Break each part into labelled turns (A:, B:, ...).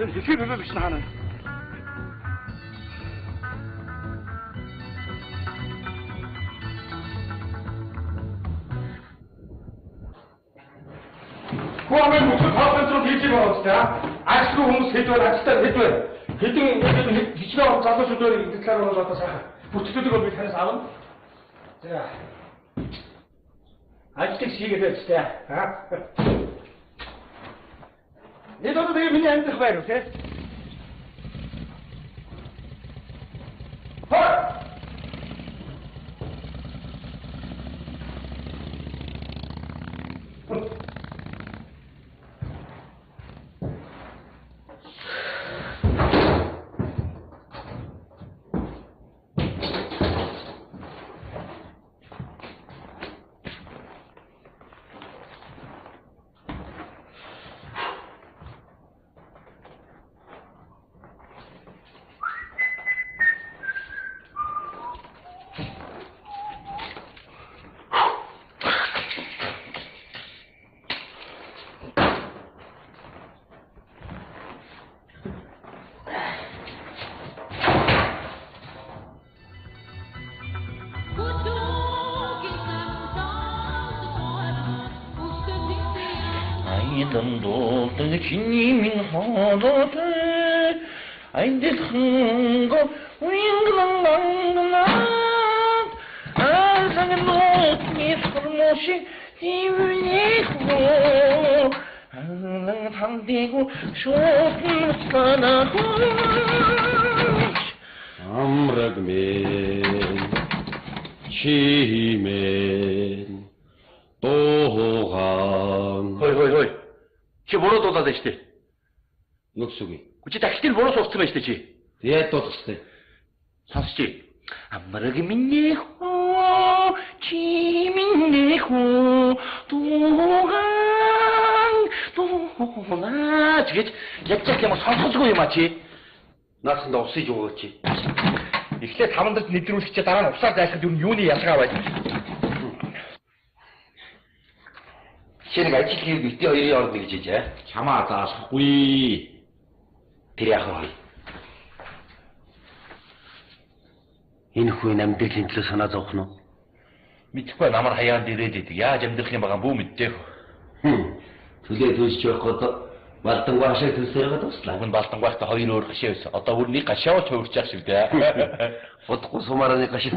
A: Тэр хэлхий хөлөөлөгч нь хаана вэ? Хүү амын бүхэн тоолцсон хийж байгаа юм аа. Ажилгүй хүмүүс хэд вэ? Ажилтаа хэд вэ? Хэдэн хичнээн залуучууд өөр энэ талаар бол одоо сайхан. Бүтлүүдийг бол би танаас авна. За. Ажлыг шийгээд байж таа. Энэ одоо тэгээ миний амьдрах байр үү те? Хаа!
B: Чиний холотой айдэлхэнго уинглангангнат ансагнот мисхормоши тивнихо ан тандигу шотнсанахуш
C: амраг минь чимэн тооган.
D: Хой хой хой. Чи буруу дуулаад байна шүү дээ.
C: Нүгс үгүй.
D: Чи дахид нь буруу суулцсан байна шүү дээ чи.
C: Яаж дуулах вэ?
D: Сонсч. Амраг минь хоо чи минь хоо туган туунаач гэж яг яг юм сонсголгүй юм а чи.
C: Наасанд усыг өгөөч чи.
D: Эхлээд тавандарт нэвтрүүлэх чи дараа нь усаар зайлахад юу юуны ялгаа байж.
C: Чи нэг ажил хийв битгий хоёрын оронд гэж хэлж.
D: Чамаа заалахгүй.
C: Тэр яах вэ? Энэ хүн амьдралын төлөө санаа зовх нь уу?
D: Мэдхгүй намар хаяанд ирээд идэг. Яаж амьдрах юм байгаа бүү мэддэг.
C: Төлөө төлж явах гээд Балдангүй хашаа төлсөөрөө туслаа.
D: Уг нь Балдангүй хоёр өөр хашаа байсан. Одоо бүр нэг гашаа бол хувирч явах шиг дээ.
C: Удахгүй сумаараа нэг гашаа.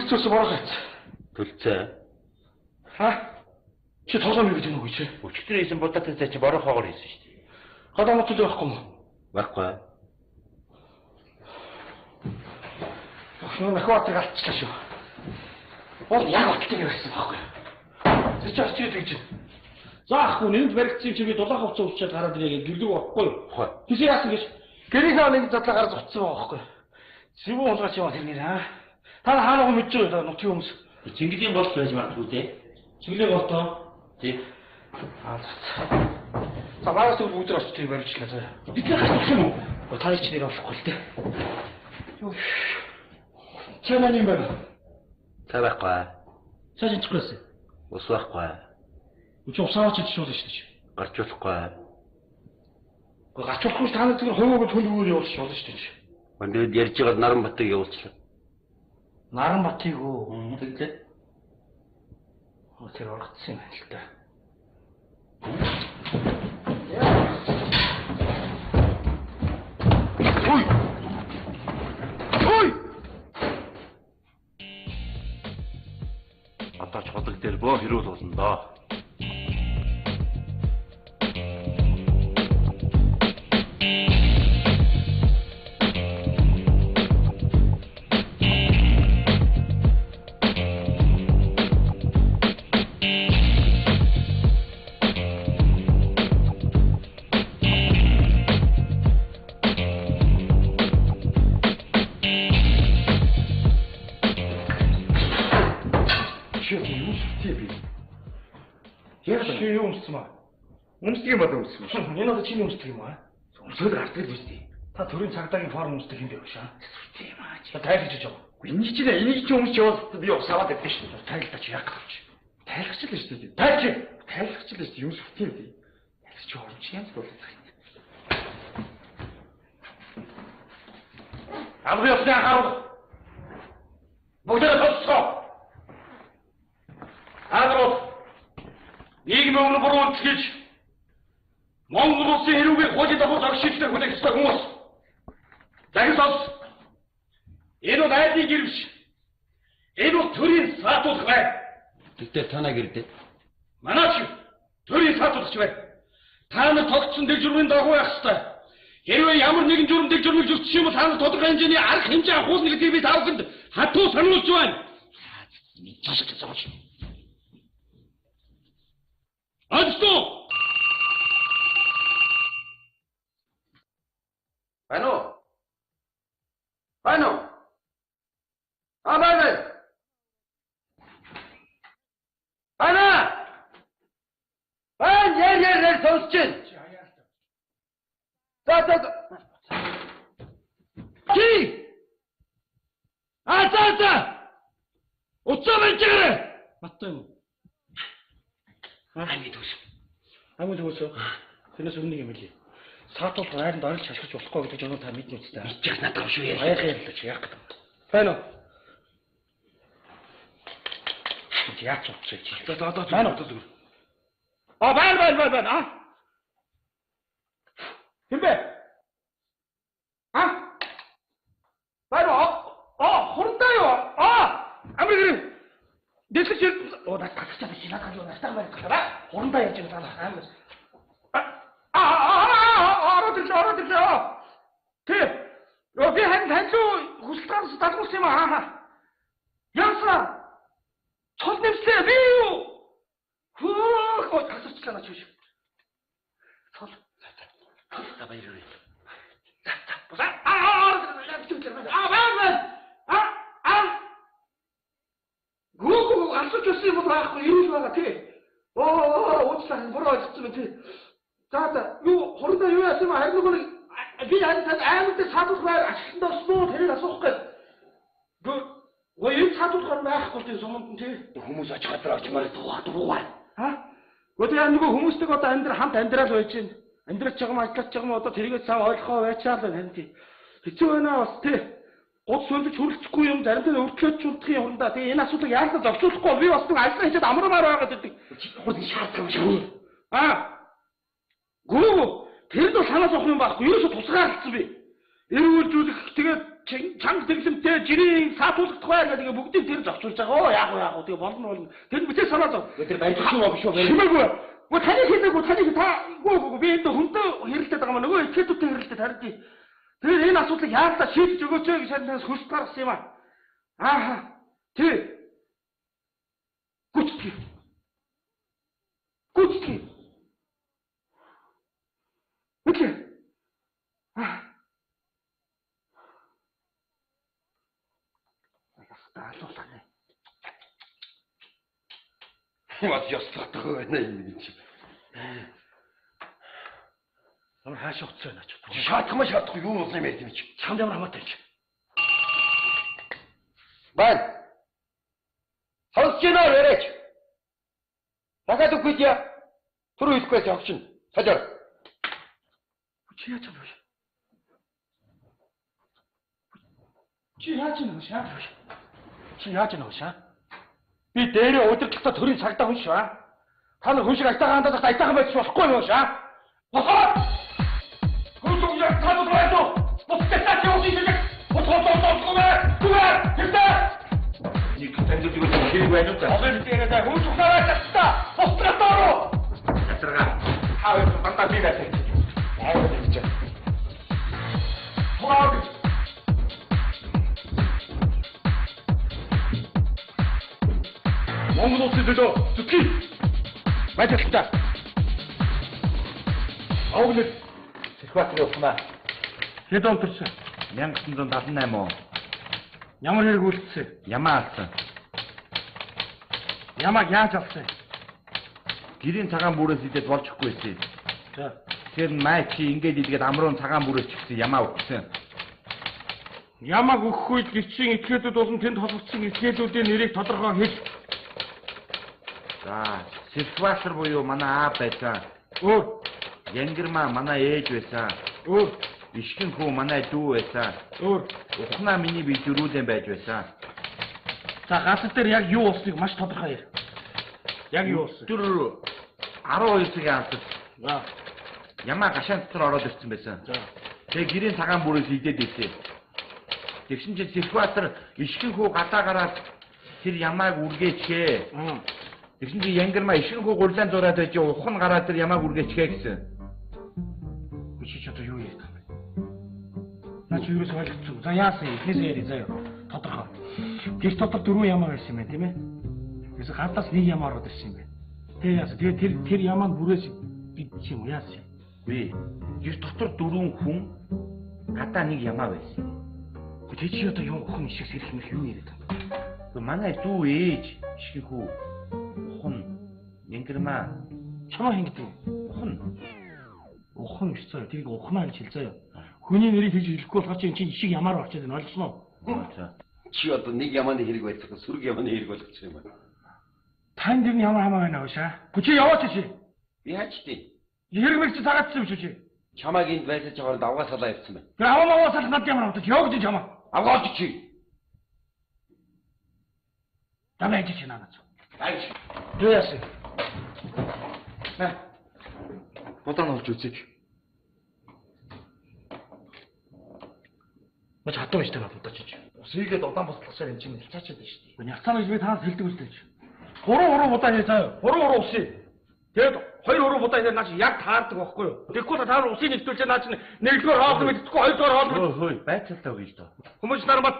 A: Төлцөөс бороо хайц.
C: Төлцөө.
A: Ха? Чи тоглоом юу гэж юм уу чи?
D: Өчигдөр хийсэн будаатай цай чи бороо хоогоор хийсэн шүү дээ.
A: Гадаа мөтөл байхгүй юм уу?
C: Байхгүй.
A: Охин нөхөөртөг алдчихлаа шүү. Бол яг отолтыг байсан байхгүй. Тэр чи очиж гэж. За ахгүй нэнд баригдсан юм чи би дулаан хувцас өвчөөд гараад ирээ гэрлэг орохгүй юу? Тэсээ яасан гэж гэрийнхээ нэг задлаа гарч утсан байгаа байхгүй. Зэвүү хулгайч юм тэр нэр аа. Та хаана мэдж байгаа нутгийн хүмүүс.
D: Цэнгэлийн голт байж магадгүй те.
A: Цэнгэлийн голтоо?
D: Тий.
A: Аа за. За багаас тэгвэл бүгд очиж тийм барьчлаа заа. Бид нар гарч юм уу? Та нар ч нэр болохгүй л те. Юу. Чи маань юм байна.
C: Цай байхгүй.
A: Цай шинжихгүй байсан.
C: Ус байхгүй.
A: Чи ус аваач идэх шуулна шүү дээ.
C: Гарч болохгүй.
A: Гэхдээ гарч болохгүй та нар зүгээр хуваагүй түнд өгөөр явуулчих болно шүү дээ.
C: Манд ярьж байгаа Наранбатыг явуулчлаа.
A: Наранбатыг үү? Тэглээ. Тэр оргцсон юм байна л та.
D: Ой! Ой! Одоо ч ходог дээр бөө хэрүүл болно доо.
E: Чи юу сүртэй би?
A: Яг чи юу өмссөн ба?
E: Өмсдөг юм болоо өмссөн шүү.
A: Энэ одоо чиний өмсдөг юм аа?
E: Өмсөөл гардаг л үстэй.
A: Та төрийн цагдаагийн форм өмсдөг юм бэ шаа?
E: Сүртэй юм аа.
A: Та тайлбарч жоо.
E: Энийг чинь энийг чи өмсч яваад би ус аваад явдсан шүү.
A: Тайлбарч чи яах гэж.
E: Тайлбарч л шүү дээ.
A: Тайлч.
E: Тайлбарч л шүү дээ. Юм сүртэй юм би. Тайлбарч оромч янз болоод байгаа юм.
A: Албан ёсны анхаарал. Бүгдээ сонсгоо. Та нар нийгмийн өмнө буруу үнэлж Монгол улсын хэрүүгийг хуулийн дагуу зогсоолттой хүлээх ёстой хүмүүс. Загас сонс. Энэ бол айлын гэр биш. Энэ бол төрийн саатуулах бай.
C: Тэгтэл танаа гэрдээ.
A: Манай ч төрийн саатуулагч бай. Та нар тогтсон дэг журмын дагуу явах ёстой. Хэрвээ ямар нэгэн журам дэг журмыг зөрчих юм бол та нар тодорхой хэмжээний арга хэмжээ авахулна гэдгийг би та бүхэнд хатуу сануулж байна. Цаашаа зовж. Аджтуу.
E: Байна уу? Байна уу? А байна. Байна. Байна яр яр яр сонсч байна. За за. Чи. А за за. Уцаа байж гэрэ.
A: Баттай юм уу?
D: Ами төгс.
A: Ами төгс. Тэрнээс өмнө нэг юм хэлье. Саатуулах байранд орилж шашгаж болохгүй гэдэг журам та мэднэ үстэй.
D: Мэдчих надад шүү яа.
A: Баярхан ярьлаа чи яах гэдэг. Байна уу? Яаж ч утсаа чи.
E: За за одоо
A: байна уу зүгээр. А байна байна байна байна. А. Хин бэ? А? Байна уу? А хурдаа юу? А амир гэр. Дэлхэж оо над татчихсан чи надад юу настаа байна гэдэг. Хурандаа яаж юм та амир. А ороод ирлээ. Тэ. Ёо би хан таньлуу хүсэл гаргасан залгуулсан юм аа. Яасан? Цол нэмслээ би юу? Хөөх ой тасарчлаа наач биш. Цол.
D: За баярлалаа.
A: За за. Бусаа. Аа аа аа аа аа. Гүү галзууч өссөн юм байхгүй ирүүл байгаа тий. Оо уучлаарай буруу ойлгосон байна тий. За за юу хурдаа юу яасан юм харин нөгөө би харин тань аймаг дээр саатуулах байр ашиглан доосон уу тэрийг асуух гээд. Гөө энэ саатуулах байхгүй тийм суманд нь тий.
D: Хүмүүс очих газар очимаар дуугаа дуугаа.
A: Аа? Гөө тэр нөгөө хүмүүстэйг одоо амьдрал хамт амьдрал байж гин. Амьдраж байгаа юм ажиллаж байгаа юм одоо тэрийгээ цаа ойлгохоо байчаал байна харин тий. Хэцүү байна бас тий. Гол сөлөж хүрлцэхгүй юм заримдаа өртлөөж чулдахын хурандаа тэгээ энэ асуудлыг яалаа зохицуулахгүй би бас нэг ажиллаа хийчихэд амармаар байгаад байдаг.
D: Хурд шаарддаг юм шиг.
A: Аа. Гүү тэр нь бол санаа зовх юм байхгүй. Ерөөсө тусгаарлцсан би. Эргүүлжүүлэх тэгээд чанга дэглэмтэй жирийн саатуулагдах бай гэдэг бүгдийг тэр зохицуулж байгаа. Оо яах вэ яах вэ тэгээ болно болно. Тэр нь битээ санаа зов.
D: Тэр барьж шүү биш үү?
A: Химээгүй. Гүү таны хэлээгүй таны та гүү би энд хүнтэй хэрэлдээд байгаа юм нөгөө итгэдүүтэй хэрэлдээд харин тий. Тэгэхээр энэ асуудлыг яалаа шийдэж өгөөч гэж танаас хүсэл гаргасан юм аа. Ааха. Тий. Гүцтгэе. Гүцтгэе. Үгүй. Аа. Ястаа алуулах нэ.
E: Бас ёслох байна юм чи.
A: Ямар хаашаа утсан байна ч.
E: Шаардах ма шаардахгүй юу болсон юм бэ тийм чи.
A: Чамд ямар хамаатай юм чи.
E: Байна. Сонсч байна уу яриач. Дахиад үгүй яа. Түр хэлэхгүй байсан огчин. Сажаар.
A: Чи яаж юм бэ? Чи яаж юм бэ? Чи яаж юм бэ? Би дээрээ удирдлагатай төрийн цагдаа хүн шүү. Та нар хүн шиг айтаахан хандаад айтаахан байж болохгүй юм шүү. Босоо! Хүлүүг яг танд байж уу? Бусдад цаа юу хийж байгаа? Босоо! Түгээр! Тэртээ!
D: Нэг танд зүг хэрэг байна уу?
A: Одоо би тэгээд хүн зүгнараа татта. Бусдад ороо.
D: Яцаргаа.
A: Хаа дандаа би байдаг. Аа гэж. Хаа гэж. Монгол улсын төлөө зүтгэе. Баярлалаа. Ауглал
D: Тэрхбаатар явуулмаа.
A: Хэд он төрсөн?
D: 1978 он.
A: Ямар хэрэг үйлдсэн?
D: Ямаа алдсан.
A: Ямааг яаж авсан юм?
D: Гэрийн цагаан бүрээс идээд болж өгөхгүй байсан.
A: За.
D: Тэр май чи ингээд идгээд амруун цагаан бүрээс ч гэсэн ямаа өгсөн.
A: Ямааг өгөх үед гэрчийн этгээдүүд болон тэнд холбогдсон этгээдүүдийн нэрийг тодорхой хэл.
D: За, Сэрхбаатар буюу манай аав байсан.
A: Өөр.
D: Янгирмаа манай ээж байсан.
A: Өөр.
D: Ишгэн хүү манай дүү байсан.
A: Өөр.
D: Ухнаа миний бие дөрүүлэн байж байсан.
A: За, газар дээр яг юу болсныг маш тодорхой яар. Яг юу болсон?
D: Тэр 12 цагийн алдад.
A: За.
D: Ямаа гашаан дотор ороод ирсэн байсан.
A: За.
D: Тэгээ гэрийн цагаан бүрээс идээд ирсэн. Тэгсэн чинь Сэрхбаатар ишгэн хүү гадаа гараад тэр ямааг үргээчээ. Тэгсэн чинь Янгирмаа ишгэн хүү гурлаан зураад байж ухан гараад тэр ямааг үргээчгээ гэсэн.
A: Чи ч одоо юу яриад байгаа юм бэ? Наа чи юуроос ойлгоцсон. За яасан юм? Эхнээсээ яри заяа. Тодорхой. Гэр дотор дөрвөн ямаа байсан юм байна, тийм ээ? Тэгээс гадаас нэг ямаа ороод ирсэн юм байна. Тэгээ яасан? Тэгээ тэр ямаа нь бүрээс идчих юм уу? Яасан юм?
D: Би гэр дотор дөрвөн хүн гадаа нэг ямаа байсан.
A: Тэг чи одоо юу өхөн ишиг сэрэх мэх юу яриад байгаа юм?
D: Гэхдээ манай дүү ээж ишгэн хүү ухан Янгирмаа
A: чамаа хин гэдэг юм?
D: Ухан.
A: Ухан биш заяа. Тэрийг ухнаа гэж хэл заяа. Хүний нэрийг хэлж хэлэхгүй болохоор чи эн чинь ишиг ямаар орчод байна. Ойлгосноо?
D: За.
C: Чи одоо нэг ямааны хэрэг байлцах сөрөг ямааны хэрэг болгочих юм байна.
A: Тань дэр нь ямар хамаа байна вэ шаа? Гү чи яваач чи.
C: Би хаач тий.
A: Хэрэг мэг чи цагаатсан юм шүү чи.
C: Чамааг энд байлаж байгаа давгаа салаа явцсан байна.
A: Тэр аваа маваа салах над ямар авдаг? Яв гэж чамаа.
C: Аваад чи.
A: Дамаа чи надад.
C: Айч.
A: Юу яасан?
D: Наа. Будаа нь олж үзье.
A: Мач хатуу байж таа будаа чи.
D: Усыгээд удаан буслахсаар энэ чинь нялцаачаад байна шүү дээ.
A: Нялцаана гэж би танаас хэлдэг үлдээ чи. 3 3 будаа хий заяа. 3 3 усыг. Тэгээд 2 3 будаа хийхээр наа чи яг таардаг байхгүй юу? Тэгэхгүй та нар усыг нэгтүүлчээ наа чи нэгдүгээр хоол мэддэхгүй, хоёрдугаар хоол мэддэхгүй.
D: Хөөе, байцаалтаа өгье л доо.
A: Хүмүүс нармат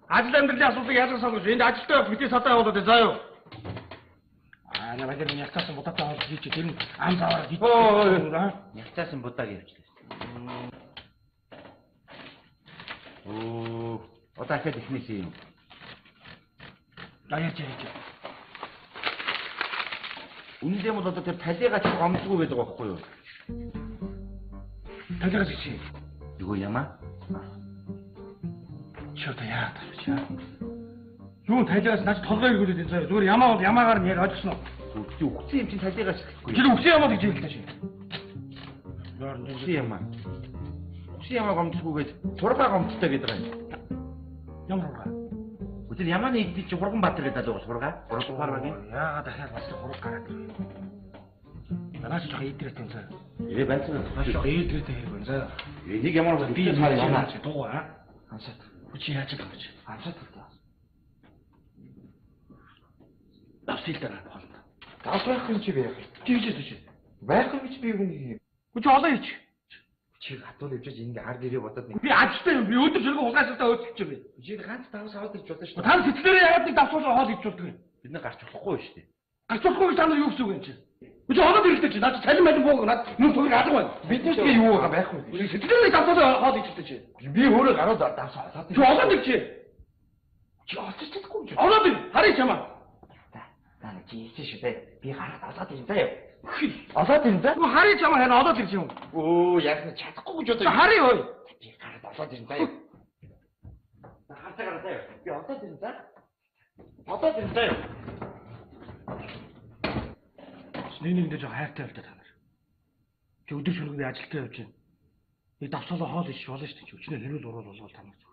A: ажил амьдралын асуудлыг ялгаж сонгож энд ажилтай байх битгий садаа явуулаад заа юу. Аа наа баяр нялцаасан будаатай хоол хийж тэр нь ам заваараа хийж.
D: Нялцаасан будааг явуулчихлаа. Оо, одоо ахаад ихнээсээ юм.
A: За ярьж ярьж.
D: Үнэндээ бол одоо тэр талигаа ч гомдгүй байдаг байхгүй юу?
A: Талигаа чи.
D: Юу ямаа?
A: Чи одоо яагаад вэ чи? Юу талигаас наач толгой эргүүлээд энэ заяа. Зүгээр ямаа бол ямаагаар нь яг ойлгосон уу?
D: Үгүй үхсэн юм чинь талигаас гэхгүй.
A: Тэр үхсэн ямаа гэж хэллээ чи.
D: Үхсэн ямаа. Үхсэн ямаа гомдсгүйгээд хургаа гомдтой гэдэг юм.
A: Ямар хургаа?
D: Тэр ямааны идэл чи Хурган Баатар гэдэг залуу хургаа. Гуравдугаар багийн.
A: Яагаад дахиад бас хураг гараад ирв. Наач жоох идэртэй юм заа.
D: Ээ байцаа.
A: Наач жоох идэртэй хэрэг байна заа.
D: Энийг ямар
A: би ямаа чи дуугаа аа.
D: Амсаад.
A: Чи яаж байгаа юм чи?
D: Амсаад.
A: Давсил дараа хоолнд.
E: Давс байхгүй чи байх.
A: Чи хэлээс чи.
E: Байхгүй гэж би хүн.
A: Чи олон хийч.
E: Чи хатуу нэвчэж ингэ ар гэрээ бодоод нэг.
A: Би ажилтай юм. Би өдөр шөнөгүй хулгайсалтаа өөдөлж юм.
E: Чи ганц давс аваад ирж болно шүү
A: дээ. Та сэтгэлээрээ яагаад нэг давс хоол хийж болдго юм?
D: Бид нар гарч болохгүй шүү дээ.
A: Гарч болохгүй гэж та нар юу гэсэн үг юм чи? Чи хоолой ирэхдээ чи наад цалин малин бууг наад нүх төгрөг алга байна.
E: Бид нар тэгээ юу байгаа байхгүй.
A: Сэтгэлээрээ давс хоол хийж болдго чи.
E: Би өөрөө гараад давс олоод.
A: Чи олоод ир чи.
E: Чи олж чадахгүй юм чи.
A: Олоод ир. Харъя чамаа.
E: За за чи ийсэн шүү дээ. Би гараад олоод ирнэ заяа. Олоод ирнэ заа.
A: Харъя чамаа харин олоод ирж юм.
E: Өө яг нь чадахгүй гэж бодоо.
A: Харъя ой.
E: Би гараад олоод ирнэ заяа. Хартаа гараа заяа. Би олоод ирнэ заа. Олоод ирнэ заяа.
A: Нэг нэгэндээ жоо хайртай байл та нар. Чи өдөр шөнөгүй би ажилтай явж байна. Нэг давсаалаа хоол иш болно шүү дээ. Чи өчнөө хэрүүл уруул болгоол та нар.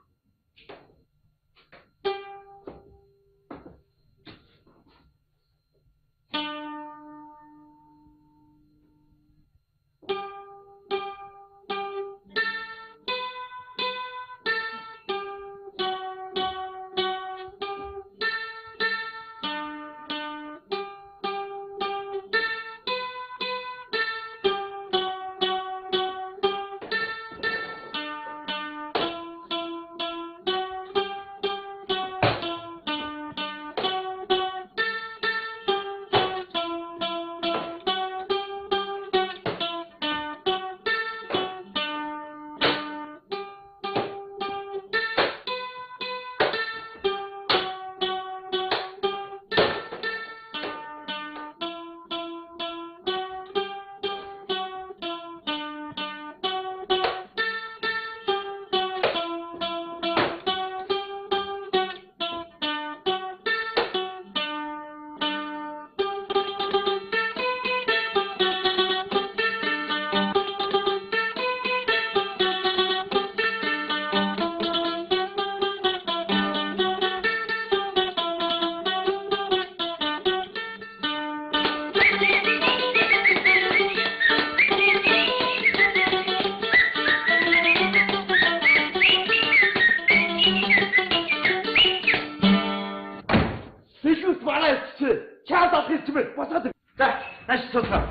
E: айлчээ. Чаад авах юм бэ? Босоод. За, нааш суугаа.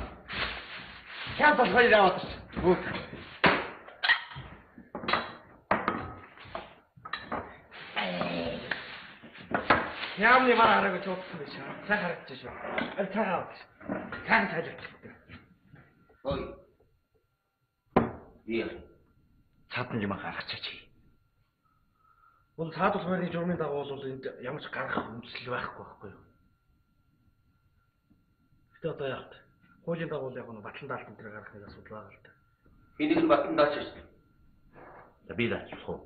E: Чаад авах хоёр аваад.
A: Яамны мар хараагүй чуудсан байж. Сайн харагдчих шүү. Аль цаагаа аваад. Цаахан цайлах.
C: Ой. Би
D: цаадна юм гаргачихаач.
A: Үн цаад улмын журмын дагуу бол энд ямар ч гаргах үндсэл байхгүй байхгүй юу? Гэтэ одоо яах вэ? Хуулийн дагуу яг нь батлан даалт энэ төр гаргах нэг асуудал байгаа л та.
C: Энийг нь батлан даач шүү дээ.
D: За би даачих уу?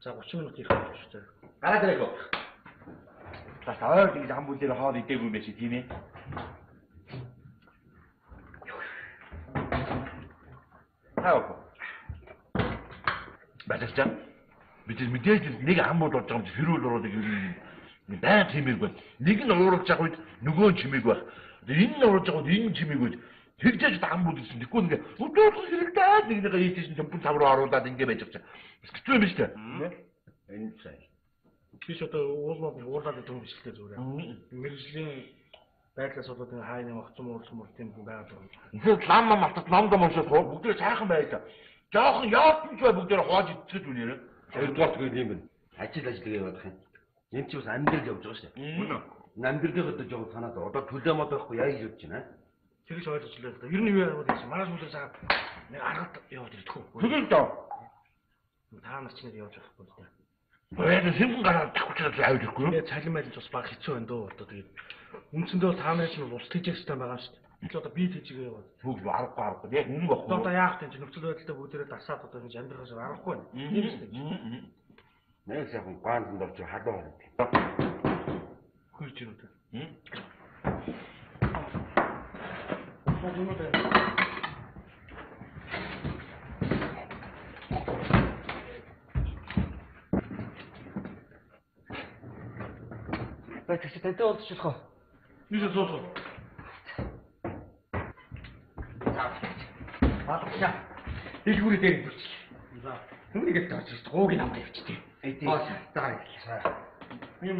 A: За 30 минут ирэх болж шүү дээ.
D: Гараад ирэх үү? За ойр ингэж ам бүлээр хоол идээгүй юм байж тийм ээ. Хаа. Баталчаа. Бид мэдээж нэг ам бол болж байгаа юм чи хэрүүл ороод юм байн чимээг байна. Нэг нь ууралж явах үед нөгөө нь чимээг байх. Энэ нь ууралж явах үед энэ нь чимээг байх. Тэгжээж ам бүл гэсэн. Тэгэхгүй ингээ өдөөлгөн хэрэгтэй нэг нэг ийшээ чампун цав руу оруулаад ингээ байж байгаа. Хэцүү юм биш үү?
C: Энэ сайн.
A: Би ч одоо уулмаад уурлаад идэх юм биш л дээ зүгээр. Мэргэжлийн байдлаас болоод энэ хаа нэг огцом уурлах мөр тийм хүн байгаад байгаа юм.
D: Тэгэхээр лам мам автад ном дом уншаад бүгдээ сайхан байлаа. Жохон яатан ч бай бүгдээ хувааж идчихэж үнээрээ.
C: Хоёрдугаар тэгэл юм байна. Ажил ажил гэж явах юм. Энд чи бас амьдрал явж байгаа шүү дээ.
D: Үнэ.
C: Энэ амьдралын одоо жоон санаад одоо төлөө мод байхгүй яа гэж бодож байна.
A: Тэгж ойлгож лээ л да. Ер нь юу яагаад гэсэн маргааш мүлээ саад нэг аргад яваад ирдэх үү.
D: Тэгэл доо.
A: Та нар ч нэр явж байхгүй л дээ.
D: Баяа сэмхэн гараад давхчлаа авч ирэхгүй юу?
A: Тэгээ цалин мэлж бас баг хэцүү байна дөө. Одоо тэгээд үндсэндээ бол та нарын чинь улс тэжээх хэрэгтэй байгаа юм шүү дээ. Тэгэхээр одоо би тэжээгээ яваад.
D: Түүх аргагүй аргагүй. Яг үнэн баггүй.
A: Одоо яах вэ? Нөхцөл байдалтай бүгдээрээ дасаад одоо ингэж амьдрахаас аргагүй байна. Тийм шүү дээ.
C: Нэг сайхан гаанзанд орж халуун харагдав.
A: Хөрж юм уу?
E: Бай тэгш тантай уулзчих болох уу?
A: Нийлээ суух.
E: Баалгачаа. Дэлгүүрээ дээр бүрчлээ.
A: За.
E: Түүнийгээ тоож шүү. Гуугийн намаа явчихтээ.
C: Эдээ.
E: За баярлалаа.
A: Юм.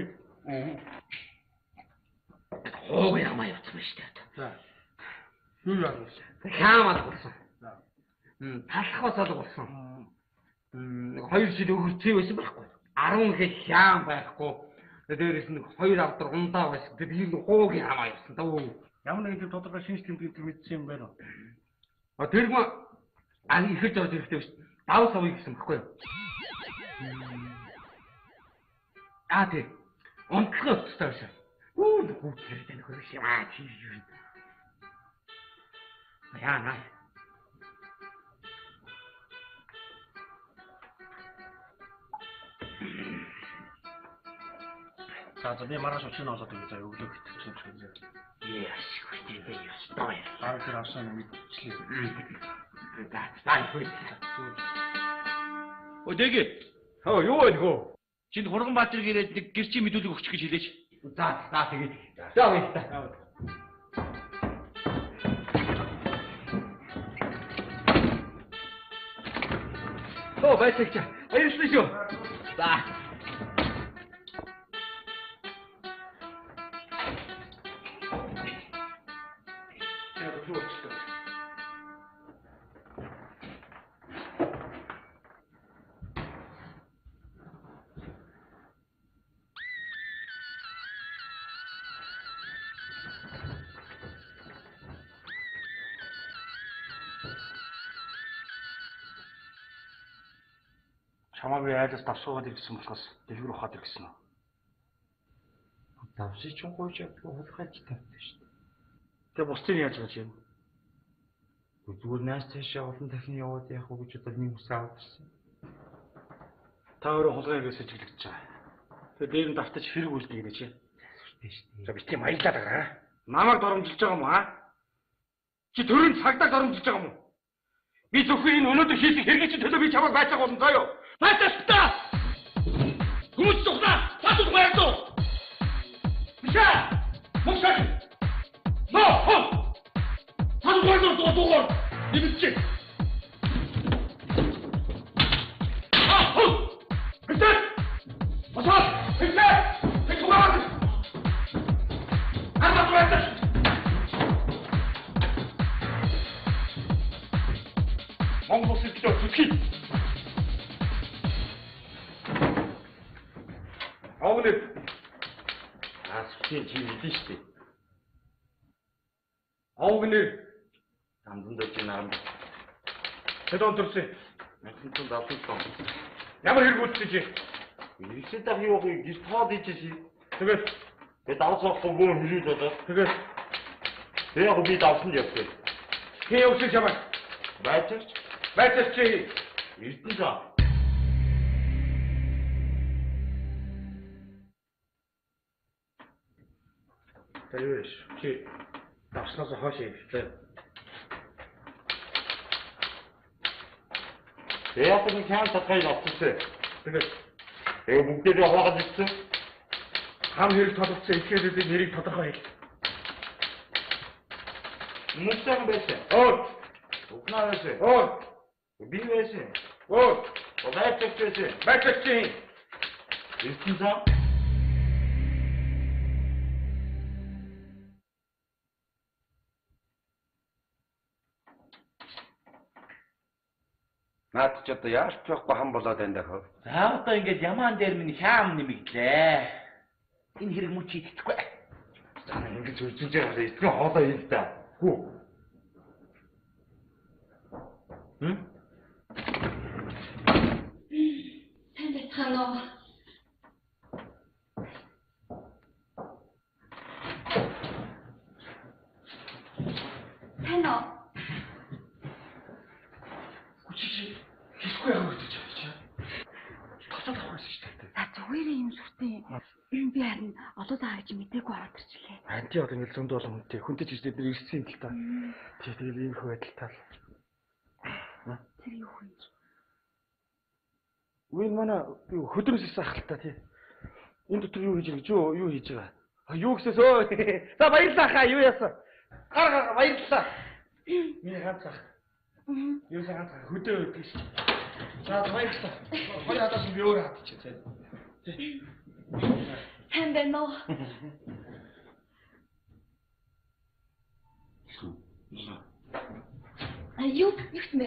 E: Хуугийн намаа явчихсан шүү дээ.
A: За. Юу яах вэ?
E: Хаам алгуулсан.
A: За.
E: Талах бас алгуулсан. 2 жил өгөрцөө байсан байхгүй. 10 хэл хаам байхгүй. Дээрээс нь 2 авдар ундаа байсан. Тэр би хуугийн хамаа явсан дөө.
A: Ямар нэгэн тийм тодорхой шинж тэмдэг төр мэдсэн юм байна уу?
E: А тэр мө а ихэж орж ирэхтэй биш. Дав савыг гэсэн баггүй юу? А тий. Унтлах өстэй байсан. Үу гүйтэр тань хөрөх юм аа чи юу. Яа наа.
A: За за би маргааш учрыг нь олоод өгье. За өглөө хитчих юм шиг.
E: Яаш хүртээ би ёстой.
A: Дараа тэр авсан юм мэдчихлээ.
E: За за хөө.
D: Өө дэгэ.
E: Хөө юу вэ хөө?
D: Чинд Хурганбаатар гэрээд нэг гэрчийн мэдүүлэг өгчих гэж хэлээч.
E: За за тэгээд. За баярлалаа. Хөө баярлалаа. Баярлалаа шүү. За.
A: Яг өглөө болчихлоо. Чамаа би айлаас давсуугаад ирсэн болохоос дэлгүүр ухаад ирсэн үү?
B: Давсыг ч гуйж авдгүй хулгайч тавьдаг шүү дээ.
A: Тэгээ бусдыг яаж гэж юм?
B: Зүгээр нааш цаашаа олон дахин яваад яах вэ гэж бодоод нэг үсээ аваад ирсэн.
A: Та өөрөө хулгай хэрэгсэж чиглэгдэж байгаа. Тэгээ дээр нь давтаж хэрэг үлдээ гинэ чи.
B: Сүртэй шүү дээ.
A: За би тийм аялаад байгаа. Намайг доромжилж байгаа юм аа? Чи төрийн цагдаа доромжилж байгаа юм уу? Би зөвхөн энэ өнөөдөр хийсэн хэргийн чинь төлөө би чамайг байцаах болно заа юу? Байцаах та! Хүмүүс зүхнаа! Цаатууд баярлуу! Бишээ! Мөшөө! Ноо! Хоо! Цаатууд баярлуу дуугаар! Нэмэлт чи! Аа! Хоо! Бишээ! Босоо! Бишээ! Бишээ! Монгол улсын төлөө зүтгэе. Овгнэр.
D: Аа, сүтийн чи мэдэн штэ.
A: Овгнэр.
D: Дамдан дэж наран.
A: Хэд он төрсөн?
D: 1977 он.
A: Ямар хэрэг үйлдэж чи?
D: Иргэсээ дах юу вэ? Гэрт хоол ийжсэн.
A: Тэгээд
D: Тэгээд давсахгүй бөөн хэрэг болоо.
A: Тэгээд
D: Тэгээ яг би давсан явсан.
A: Хин явсан чамайг?
D: Байцаагч.
A: Байцаагч чи
D: Эрдэнэ цаа.
A: За юу яаш? Чи давснаас хойш юм.
D: Тэгээ яг нэг хян татгыг авчихсан.
A: Тэгээд
D: Тэгээ бүгдээрээ хуваагаад ирсэн.
A: Хам хэрэг тодорцсон этгээдүүдийн нэрийг тодорхой хэл.
D: Мөнхтэй байсан.
A: Өө.
D: Ухнаа байсан.
A: Өө.
D: Би байсан.
A: Өө.
D: Байцаагч байсан.
A: Байцаагч чи.
D: Эрдэнэ цаа.
C: Наад ч одоо яарч байхгүй хам болоод байна даа.
D: За одоо ингээд ямаан дээр минь хям нэмэгдлээ. Энэ хэрэг мөн чи итгэхгүй. За ингээд зүржиж байгаа итгэн хоолой хий л да. Хүү. Хм?
F: Сайн байцгаана уу? Сайн уу?
A: Чи хэлэхгүй яах вэ гэж чи. Тоцоод авах байсан шүү дээ.
F: За зүгээр юм сүртэй. Би харин олоолаа гэж мдээгүй ороод ирчлээ.
A: Анти одоо ингэ зөндөө олон хүнтэй. Хүнтэй ч гэж бид нар ирсэн юм л та. Тий тэгэл ийм их байдалтай л.
F: Тэр юу хүн?
A: Үгүй манай хөдрөөс ирсэн ах л та тий. Энэ дотор юу хийж байгаа гэж юу хийж байгаа? А юу гэсээс өө. За баярлалаа хаа юу яасан? Гар гар баярлалаа. Миний ганц ах. Юу сайн ганц ах хөдөө өгдөг шүү. За баярлалаа. Хоёр хадаас би өөр хадчих тий. Тий.
F: Сайн байна уу? А юу гэсэн бэ?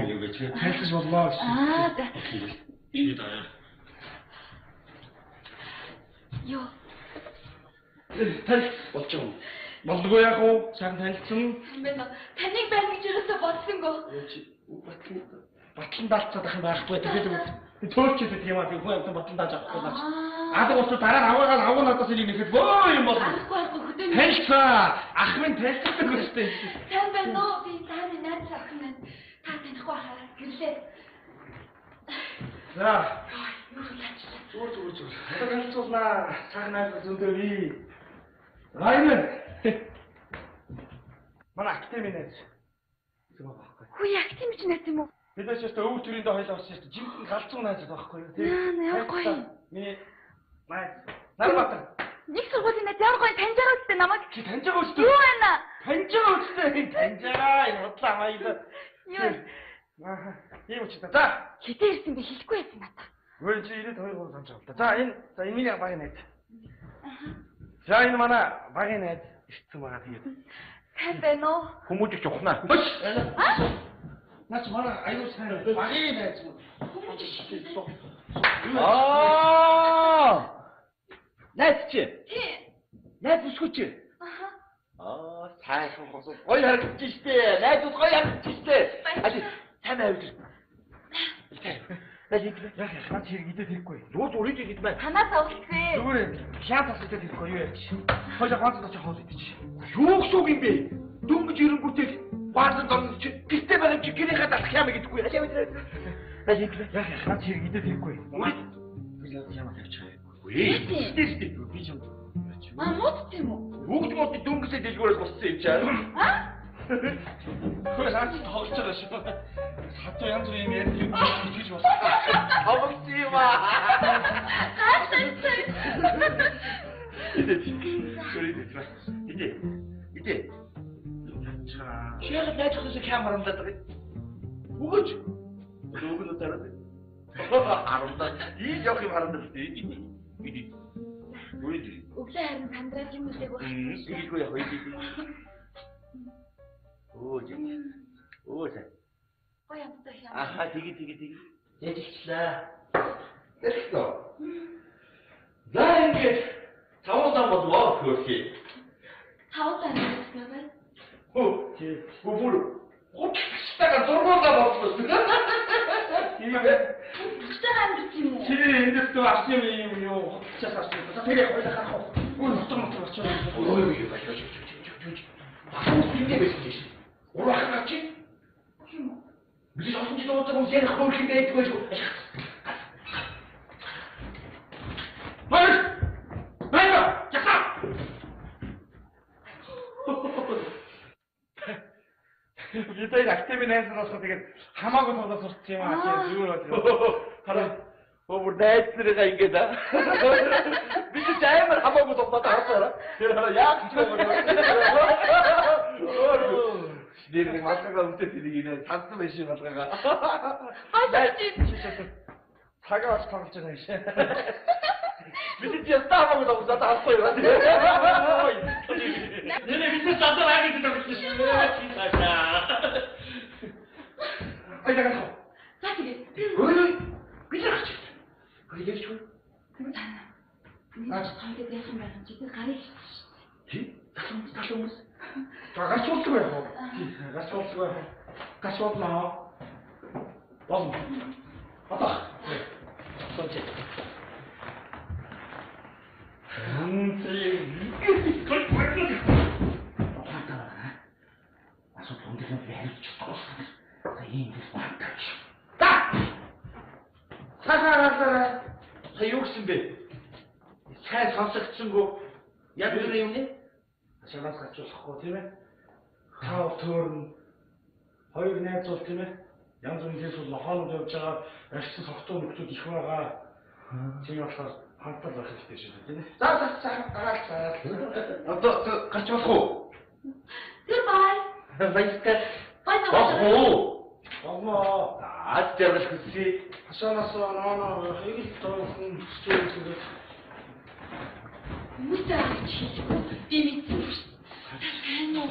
A: Юу гэж танилцаж боллоо гэсэн.
F: Аа за.
A: Би даа.
F: Юу?
A: Танилц болж байгаа юм. Болдгоо яах вэ? Сайхан танилцсан.
F: Сайн байна уу? Таныг байна гэж юусоо бодсонгүй.
A: Чи батлан даалцаад ах юм байхгүй. Тэгээд төөлчээд байдаг юм аа. Би хүн амтан батлан дааж авахгүй наач. Аадаг усуу дараа нь аваагаар аваа надаас энийг нэхэд бөө юм болно.
F: Аргагүй аргагүй хөдөө.
A: Танилцаа. Ах минь танилцдаг өстэй.
F: Сайн байна уу? Би тааны найз охин байна. Та танихгүй хаа. Гэрлээ.
A: За.
F: Юу лаачлаа.
A: Зүгээр зүгээр зүгээр. Одоо танилцуулнаа. Сайхан найз зөндөө би. Раймон. Манай академийн найз. Зүг байхгүй.
F: Хүү академи ч найз юм уу?
A: Бид нар ч өстө өвөр төрөндөө хоёлаа болсон шүү дээ. Жинхэнэ галзуу найз байхгүй юу?
F: Наа ямар гоё.
A: Миний найз Нарбаатар.
F: Нэг сургуулийн найз ямар гоё таньж байгаа үстэй намайг.
A: Чи таньж байгаа үстэй.
F: Юу байна?
A: Таньж байгаа үстэй. Таньж байгаа. Энэ худлаа маяг.
F: Юу?
A: Аа. Ийм учир та. За.
F: Хэдэн ирсэн бэ? Хэлэхгүй байсан надаа.
A: Үгүй чи 92 3 санаж байгаа л да. За энэ за энэ миний багийн найз. За энэ манай багийн найз ирсэн байгаа тэгээд.
F: Сайн байна уу?
D: Хүмүүжигч ухнаа.
A: Хөш. Наач манай аюул сайн багийн найз мөн. Хүмүүжигч.
D: Аа! Найз чи.
F: Тий.
D: Найз бүсгүй чи.
F: Аха.
D: Аа, сайхан хосоо гоё харагдаж штэ. Найзууд гоё харагдаж штэ. Али сайн байвал. Найз идэх.
A: Яг яг наач хэрэг идэх хэрэггүй.
D: Юу зүрийг идэх мэ.
F: Танаас авалцээ.
A: Зүгээр юм. Хян тас идэх хэрэггүй юу ярьж. Хоёлаа ганц очиж хоол идчих.
D: Юу гэсэн үг юм бэ? Дөнгөж ирэнгүүтэл баазан дорно чи гэртээ байгаа чи гэрийнхээ далах юм гэдэггүй. Аль явж. Найз идэх.
A: Яг яг наач хэрэг идэх хэрэггүй. Ямар тавьчих юм.
D: Үгүй.
A: Штэ штэ би ч юм.
F: Аа муудсан юм уу?
D: Бүгд мод дөнгөсөө дэлгүүрээс боссон юм чаа.
F: Аа?
A: Хөөе наач тоглож байгаа шүү. Хатуу янз бүрийн юм ярьж итгэж болсон.
D: Хавагч юм аа.
F: Гайхалтай.
D: Идэ. Идэ. Идэ. Чи яг найз хөөсөө камерандаад байгаа. Өгөөч. Өгнө дараа. Харамдаа. Ийм явах юм харамдаа. Идэ. Идэ. Үгүй.
F: Өглөө харин сандраад юм үлээг байна.
D: Игэлгүй яг идэ. Өө. Өө.
F: Гоё амттай юм.
D: Аха тэгээ тэгээ тэгээ.
A: Яжчихлаа. Тэрхтөө. За ингээд таван болов хөрхий.
F: Таван гэсэн байна.
D: Хөө. Хөө бүр хутагчтайгаа зургуулаа болсон.
A: Тийм ээ.
F: Хутагчтайгаа амьдарч юм уу?
A: Тэр эндээс нөө авсан юм юу хутагчаас авсан. За тэр хоёлаа харах уу? Үгүй нутар нутар очоо.
D: Ой ой ой ой ой. Бахуу тэндээ байсан чинь. Урах гарч.
F: Тийм үү?
D: Бид олон жил удаа хүмүүс ярих хөрхий байдаг байж.
A: Баяр. Баяр. Яха.
E: Бид хоёр активын найз нар болохоор тэгээд хамаагүй тоглож сурч юм аа тийм зүгээр бол.
D: Хараа. Өө бүр найз нарыгаа ингээд аа. Би ч амар хамаагүй тоглоод харсаа. Тэр хараа яг ч юм. Нэр нэг малгайгаа өмтөө тэрийг нэ сандсан байх шиг малгайгаа.
F: Баяр.
A: Цагаа бас тоглож байгаа юм шиг.
D: Бид ч ястаа хамаагүй тоглож одоо харахгүй юу.
A: Нэрээ биднээс задаа аа гэдэг тоглож шүү. Цаашаа.
E: Баяр гэх.
F: За тэгээ.
D: Ой би л гарч. Ой ярьж хөө.
F: Тана. Наач таад яах юм бэ? Чи тэр гарыг хийсэн шүү дээ.
D: Тий. Тал хүмүүс.
A: За гарч уулздаг байх уу? Тий, гарч уулздаг байх уу? Гарч уулнаа. Болно. Одоо. Сууч. Асуудал өндөр би хариуцж чадахгүй. За ийм юм байна.
D: Та. Цаашаа Та юу гэсэн бэ? Сайн сонсогдсонгүй. Яг тэр юм нэ?
A: Шанаас гарч болохгүй тийм ээ. Тав төөрн хоёр найз бол тийм ээ. Янз бүрийн тийш бол нохоонод явж байгаа арьсан согтуу нөхдүүд их байгаа. Тийм болохоор хантал байх хэрэгтэй шүү дээ тийм ээ.
D: За за за гараал за. Одоо гарч болох уу?
F: Goodbye.
D: Баярлалаа.
F: Баярлалаа.
D: Болох уу?
A: Болно.
D: Аз жаргал хүсье.
A: Хашаанаас ноо ноо их л доохон хүсэж тэгээд
F: Хүмүүстэй авч хийхгүй би мэдсэн шүү дээ. Сайн уу?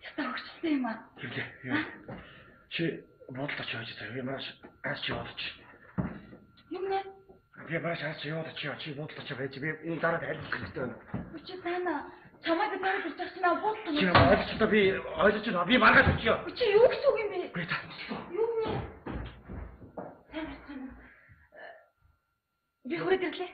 F: Яста хөрсөн юм аа.
A: Тэглээ. Чи буудлаа чи яаж заяа. Би маргааш аас чи яваад чи.
F: Юм нэ?
A: Би маргааш аас чи яваад чи чи буудлаа чи байж би энэ дараа тайлбарлах хэрэгтэй байна.
F: Чи цаана чамайг дараа ирж байгаа чинь аа буудлаа.
A: Чи ойлгочлоо би ойлгож байна. Би маргааш очиё.
F: Чи юу гэсэн үг юм бэ?
A: Би та.
F: Юу нэ? Сайн байна уу? Би хүрээд ирлээ.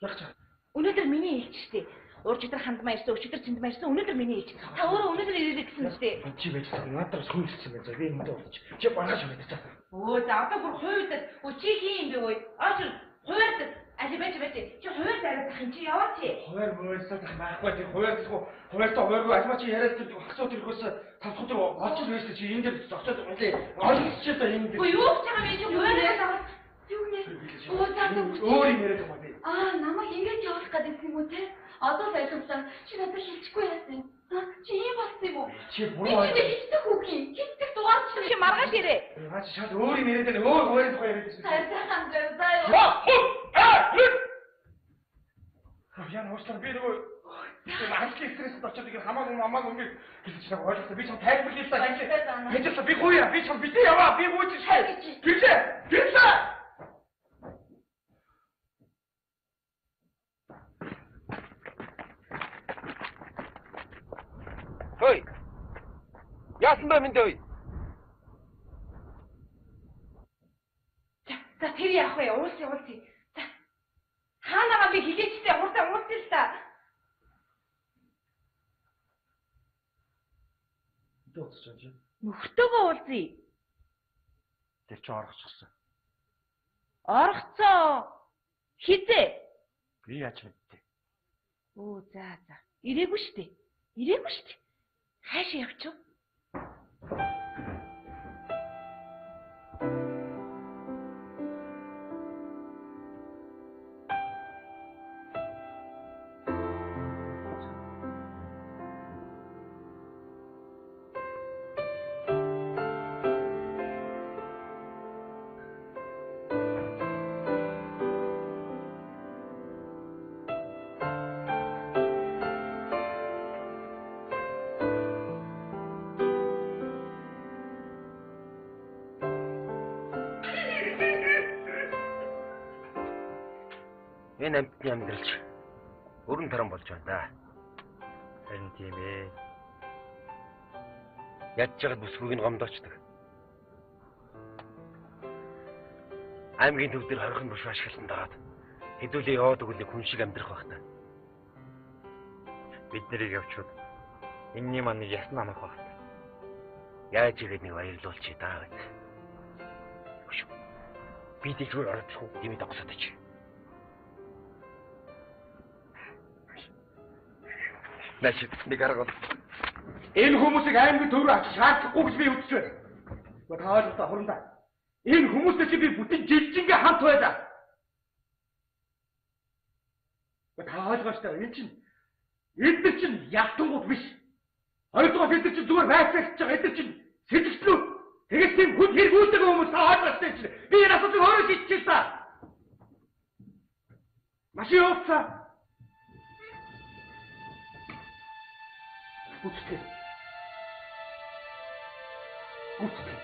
A: Яг чи.
G: Өнөөдөр миний ээлж штэ. Уржигдар хандмаа ирсэн, өчигдөр цэндмаа ирсэн, өнөөдөр миний ээлж. Та өөрөө өнөөдөр ирээрэй гэсэн штэ.
A: Чи байж та надад бас хүн хэлсэн байна. За би эндээ болж. Чи маргааш яваад за.
G: Өө за одоо бүр хувьдад. Өө чи хин юм бэ өө? Очир хувьдад. Али байж байж. Чи хувьд арай зах юм чи яваач.
A: Хуваар мөрөлсөд ах байхгүй тэр хуваар гэхүү хуваартай хувааргүй альма чи яриад тэр хагцууд ирэхээс тав дахь өдөр олж л байж чи энэ дээр зогсоод байлээ. Ойлгочихсон та энэ дээр.
G: Өө юу гэж байгаа юм чи хуваар аваад
F: Юу нэ? Өө за за.
A: Өөр юм яриад байгаа юм би.
F: Аа намайг ингэж явуулах гэдэг юм уу те? Одоо л ойлголоо. Чи надад хэлчихгүй яасан юм? Аа чи ийм болсон юм уу?
A: Чи
F: Би
A: буруу
F: чиний хичдэг хүүх юм. Хичдэг дугаар чи.
G: Чи маргааш ирээ.
A: Наа чи шал өөр юм яриад байна. Өөр хуваар тухай яриад байсан.
F: Сайн сайхан дээр заа юу.
A: Яа уучлаарай би нөгөө ажлын стрессд очоод ингэ хамаагүй хамаагүй ингэ гэж чам ойлголоо. Би чам тайлбарлая л та. Хэлчихлээ би гуйя. Би чам битээ яваа. Би гүйж шээ. Гэлээ. Гэлээ.
E: Хөөе. Яасан бэ минь дэв?
G: За за тэр яах вэ? Уулзъя уулзъя. За. Хаанагаа би хэлээчтэй хурдан уулзъя л та.
A: Энд уулзч байгаа юм.
G: Нөхөртөөгөө уулзъя.
A: Тэр чи оргочихсон.
G: Оргоцоо. Хизээ.
A: Би яаж мэдтээ.
G: Өө за за. Ирээгүй штэ. Ирээгүй штэ. Хаашаа явчих вэ?
C: Энэ амьтны амьдралч өрн таран болж байна да.
B: Харин тийм ээ.
C: Ядж жагаад бүсгүйг нь гомдоочдөг. Аймгийн төв дээр хорхон бушуу ашиглан дагаад хэдүүлээ яваад өгөл нэг хүн шиг амьдрах байх та.
B: Бид нарыг явчууд энэний маань нэг ясн амрах байх та.
C: Яаж игээд нэг баярлуулчих даа гэв. Хөш. Би дэлгүүр ороод ирэх үү? Дими догсоод ич. Нааш нэг арга бол.
E: Энэ хүмүүсийг аймгийн төв рүү авчиж шаардлагагүй гэж би үзэж байна. Гэхдээ та ойлгохгүй хурандаа. Энэ хүмүүстэй чи би бүтэн жилжингээ хамт байлаа. Гэхдээ та ойлгооч та энэ чинь эдгээр чинь ялтангууд биш. Хоёрдугаар эдгээр чинь зүгээр байцаагч байгаа эдгээр чинь сэтгчлүүд. Тэгээд тийм хүн хэрэгүүлдэг хүмүүс та ойлгооч та чинь. Би энэ асуудлыг өөрөө шийдчихээ та. Машин явуулцаа. Гүцтэй. Гүцтэй.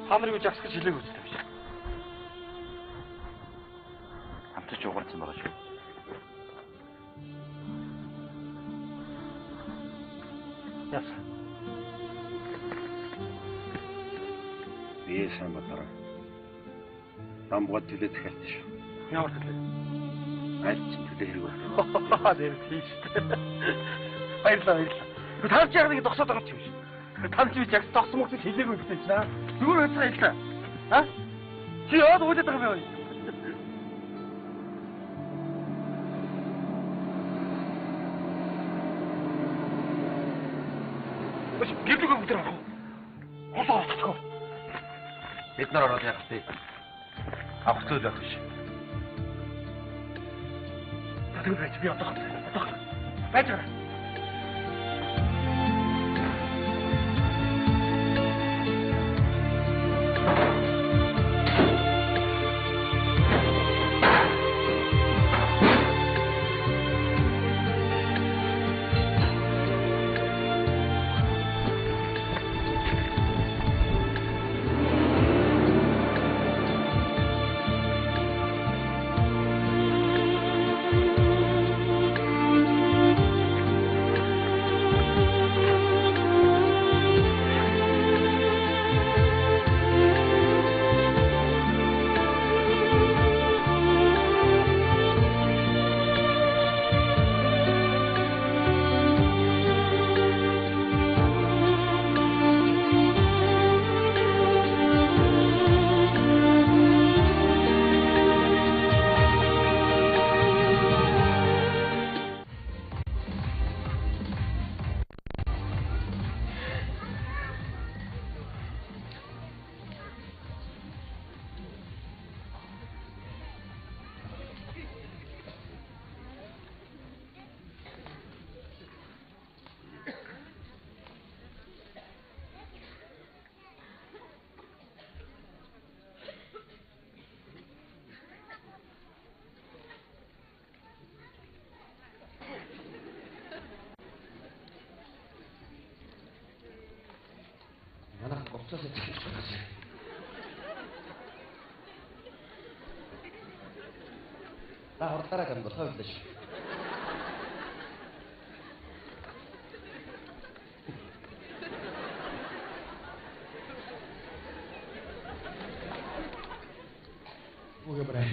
A: Та нарыг жагс гэж хэлээгүй үстэй биш.
D: Хамтарч угарсан байгаа шүү.
A: Яасан.
C: Би сайн бодлоо. Дамбгад төлөө захиалсан шүү.
A: Ямар төлөө?
C: Аль чинь төлөө хэрэг байна.
A: Тэр тийш. Баярлалаа, баярлалаа. Та чи яг нэг зогсоод байгаа юм шиг. Та чи жагс зогсон мөкс хэлээгүй гэсэн чинь аа. Зүгээр байцгаа хэллээ. А? Чи яваад уулаад байгаа юм бэ? Өш, гэрлүүгээ бүгд орох уу? Хосоо орчих.
C: Бид нар ороод яах вэ? Авах зүйл байх биш.
A: Тэр байж би одоо одоо байж байгаа.
C: Манайх гоцоосоо захиж байгаа юм. Та хурдаараа гамбархаа байлаа шүү. Үгүй барай.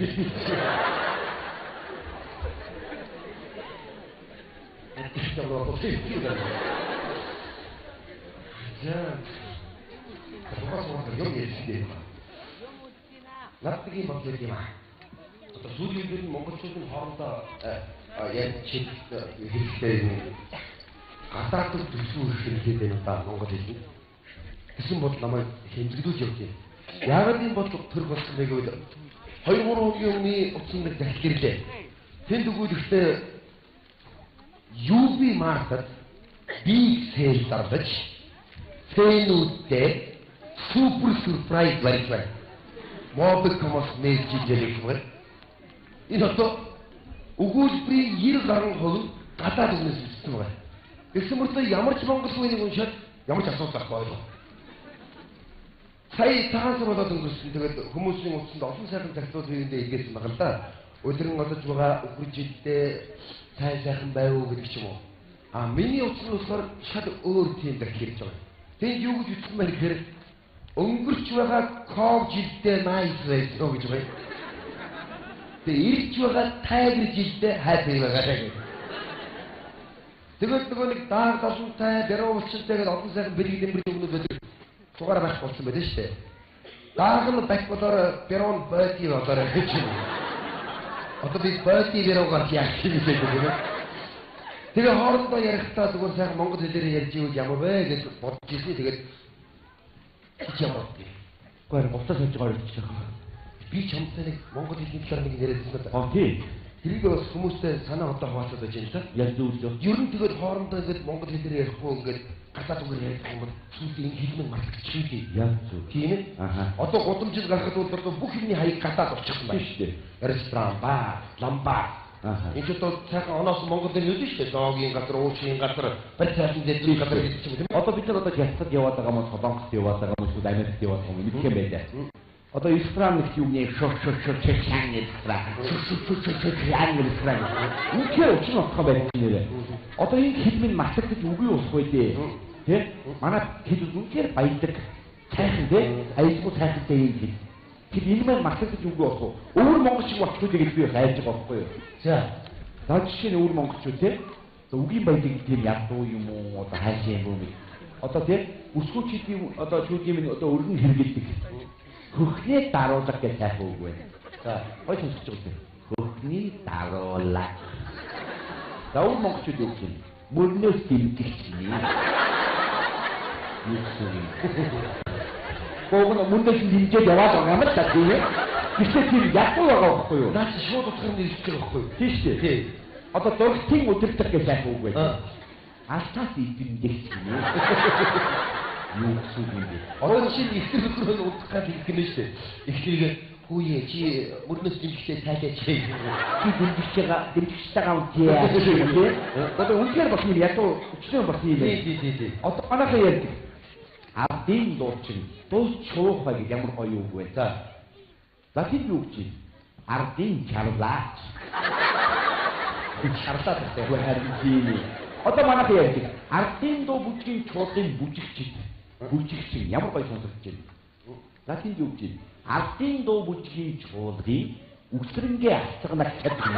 C: За. Надад бодлоо юм аа. Одоо сүүлийн үед нь монголчууд нь хоорондоо яг чиг хэрэгтэй юм. Гадаадд төсвөө хэрэгтэй байна да монгол хэл. Гэсэн бодол намайг хэмжигдүүлж явж байна. Яагаад ийм бодол төрөх болсон бэ гэвэл 2 3 хоногийн өмнө утсан нэг захидал ирлээ. Тэнд өгүүлэхдээ UB Market Big Sale зарлаж фэнүүдтэй супер сюрприз барьж байна. Mobicom-оос мэйлж ийлээ гэх юм. Энэ одоо өгүүлбэрийн 90 гаруй хувь гадаад үгнээс үүссэн байгаа. Тэгсэн мөртлөө ямар ч монгол хүнийг уншаад ямар ч асуудал байхгүй ойлгоо. Сая цагаан сар болоод өнгөрсөн. Тэгээд хүмүүсийн утсанд олон сайхан загтуул хэвэндээ илгээсэн байгаа л да. Өдрөн одож байгаа үхэр жилдээ сайн сайхан байв уу гэдэг ч юм уу. А миний утас нь болохоор шал өөр тийм дахь ирж байгаа. Тэнд юу гэж утсан бэ гэхээр өнгөрч байгаа ков жилдээ nice байсан гэж байна. Тэгээ ирж байгаа тайгер жилдээ happy байгаа гэх. Тэгээд нөгөө нэг дааг далантай, бяруу булчинтай гэдэг олон сайхан бэлэг дэмбэр өгнөд байдаг. Дугаар байх болсон байдаг шүү дээ. Дааг нь бак болоор бяруу нь бойти болоор гэж юм. Одоо би бойти бяруугаар яах юм бэ гэдэг. Тэгээ хоорондоо ярихдаа зүгээр сайхан монгол хэлээр ярьж ивэл ямар вэ гэж бодож ирсэн. Тэгээд чи ямар вэ?
D: Гэхдээ буцаа сольж байгаа юм.
C: Би чамтай нэг монгол хэлний талаар нэг яриад байсан да.
D: А тий.
C: Тэрийг бас хүмүүстэй санаа бодоо хаваалцаад байж юм л да.
D: Яг зөв зөв.
C: Ер нь тэгээд хоорондоо ингээд монгол хэлээр ярихгүй ингээд гадаад үгээр яриад байгаа юм бол сүүлдээ энэ хэл мэн мартагдчих юм.
D: Яг зөв.
C: Тийм ээ.
D: Аха.
C: Одоо гудамжинд гарахад бол бүх юмны хаяг гадаад болчихсон байна.
D: Тийм шүү дээ.
C: Ресторан, бар, ламбар.
D: Аха.
C: Энэ ч одоо сайхан оноос монгол хэл үүдэн шүү дээ. Зоогийн газар, уушгийн газар, барь сайхан зэдвийн газар гэдэг ч юм тийм ээ.
D: Одоо бид нар одоо Хятад яваад байгаа юм уу, Солонгост яваад байгаа юм уу, эсвэл Америкт яваад байгаа юм уу мэдэх юм байлаа. Одоо ресторан нэг юм нэ шо шо шо чэн ресторан. Шо шо шо шо чэн ресторан. Үнэхээр учир утга байдаг нэрээ. Одоо энэ хэл минь мартагдаж үгүй болох үү дээ. Тэ? Манай хэл үнэхээр баялаг сайхан тэ? Аюулгүй сайхантай юм хэл. Тэр энэ маань мартагдаж үгүй болох уу? Өвөр монгол шиг болчихгүй гэж би хайж байгаа байхгүй юу?
C: За.
D: За жишээ нь өвөр монголчууд тэ? За үгийн баялаг гэдэг юм ядуу юм уу? Одоо хайшаа юм уу? Одоо тэ? Өсгөөчүүдийн одоо шүүдийн минь одоо өргөн хэрэгэлдэг. Хөхний даруулга гэж сайхан үг байна.
C: За.
D: Гой сонсож байгаа юм. Хөхний даруулга. За өвөр монголчууд юу гэж юм? Мөрнөөс дэмжигч нэ. Юу гэсэн юм? Гогн мөрнөөс дэмжиж яваад байгаа юм л да тийм ээ. Гэхдээ тийм ядуу байгаа байхгүй юу?
C: Наад чи шууд утгаар нь ирж байгаа байхгүй юу?
D: Тийм шүү дээ.
C: Тий.
D: Одоо дургтын удирдах гэж сайхан үг байна.
C: Аа.
D: Алтаас идэвхжигч нэ. Юу гэсэн үг юм бэ?
C: Одоо жишээ нь ихтер нөхрөө нь удах гал хэлэх гэнэ шүү дээ. Ихтэрийг хүүе чи мөрнөөс дэмжихтэй тайлаач.
D: Чи дэмжиж байгаа дэмжигчтэйгээ үнтэй. Одоо үнэхээр бас юм ядуу өчнөө бас юм
C: Тий,
D: байна.
C: тий, тий, тий.
D: Одоо манайхан ярьдаг. Ардын дуучин дуу чуухай гэж ямар гоё үг вэ?
C: За.
D: За тэр юу гэж юм? Ардын чарлаач.
C: Шарлаад байна.
D: Үгүй харин тийм ээ. Одоо манайхан ярьдаг. Ардын дуу бүжгийн чуулгын бүжигчид. Бүжигчин ямар гоё сонсогдож байна. За тэр юу гэж юм? Ардын дуу бүжгийн чуулгын үсрэнгээ асгадаг чаддаг юм.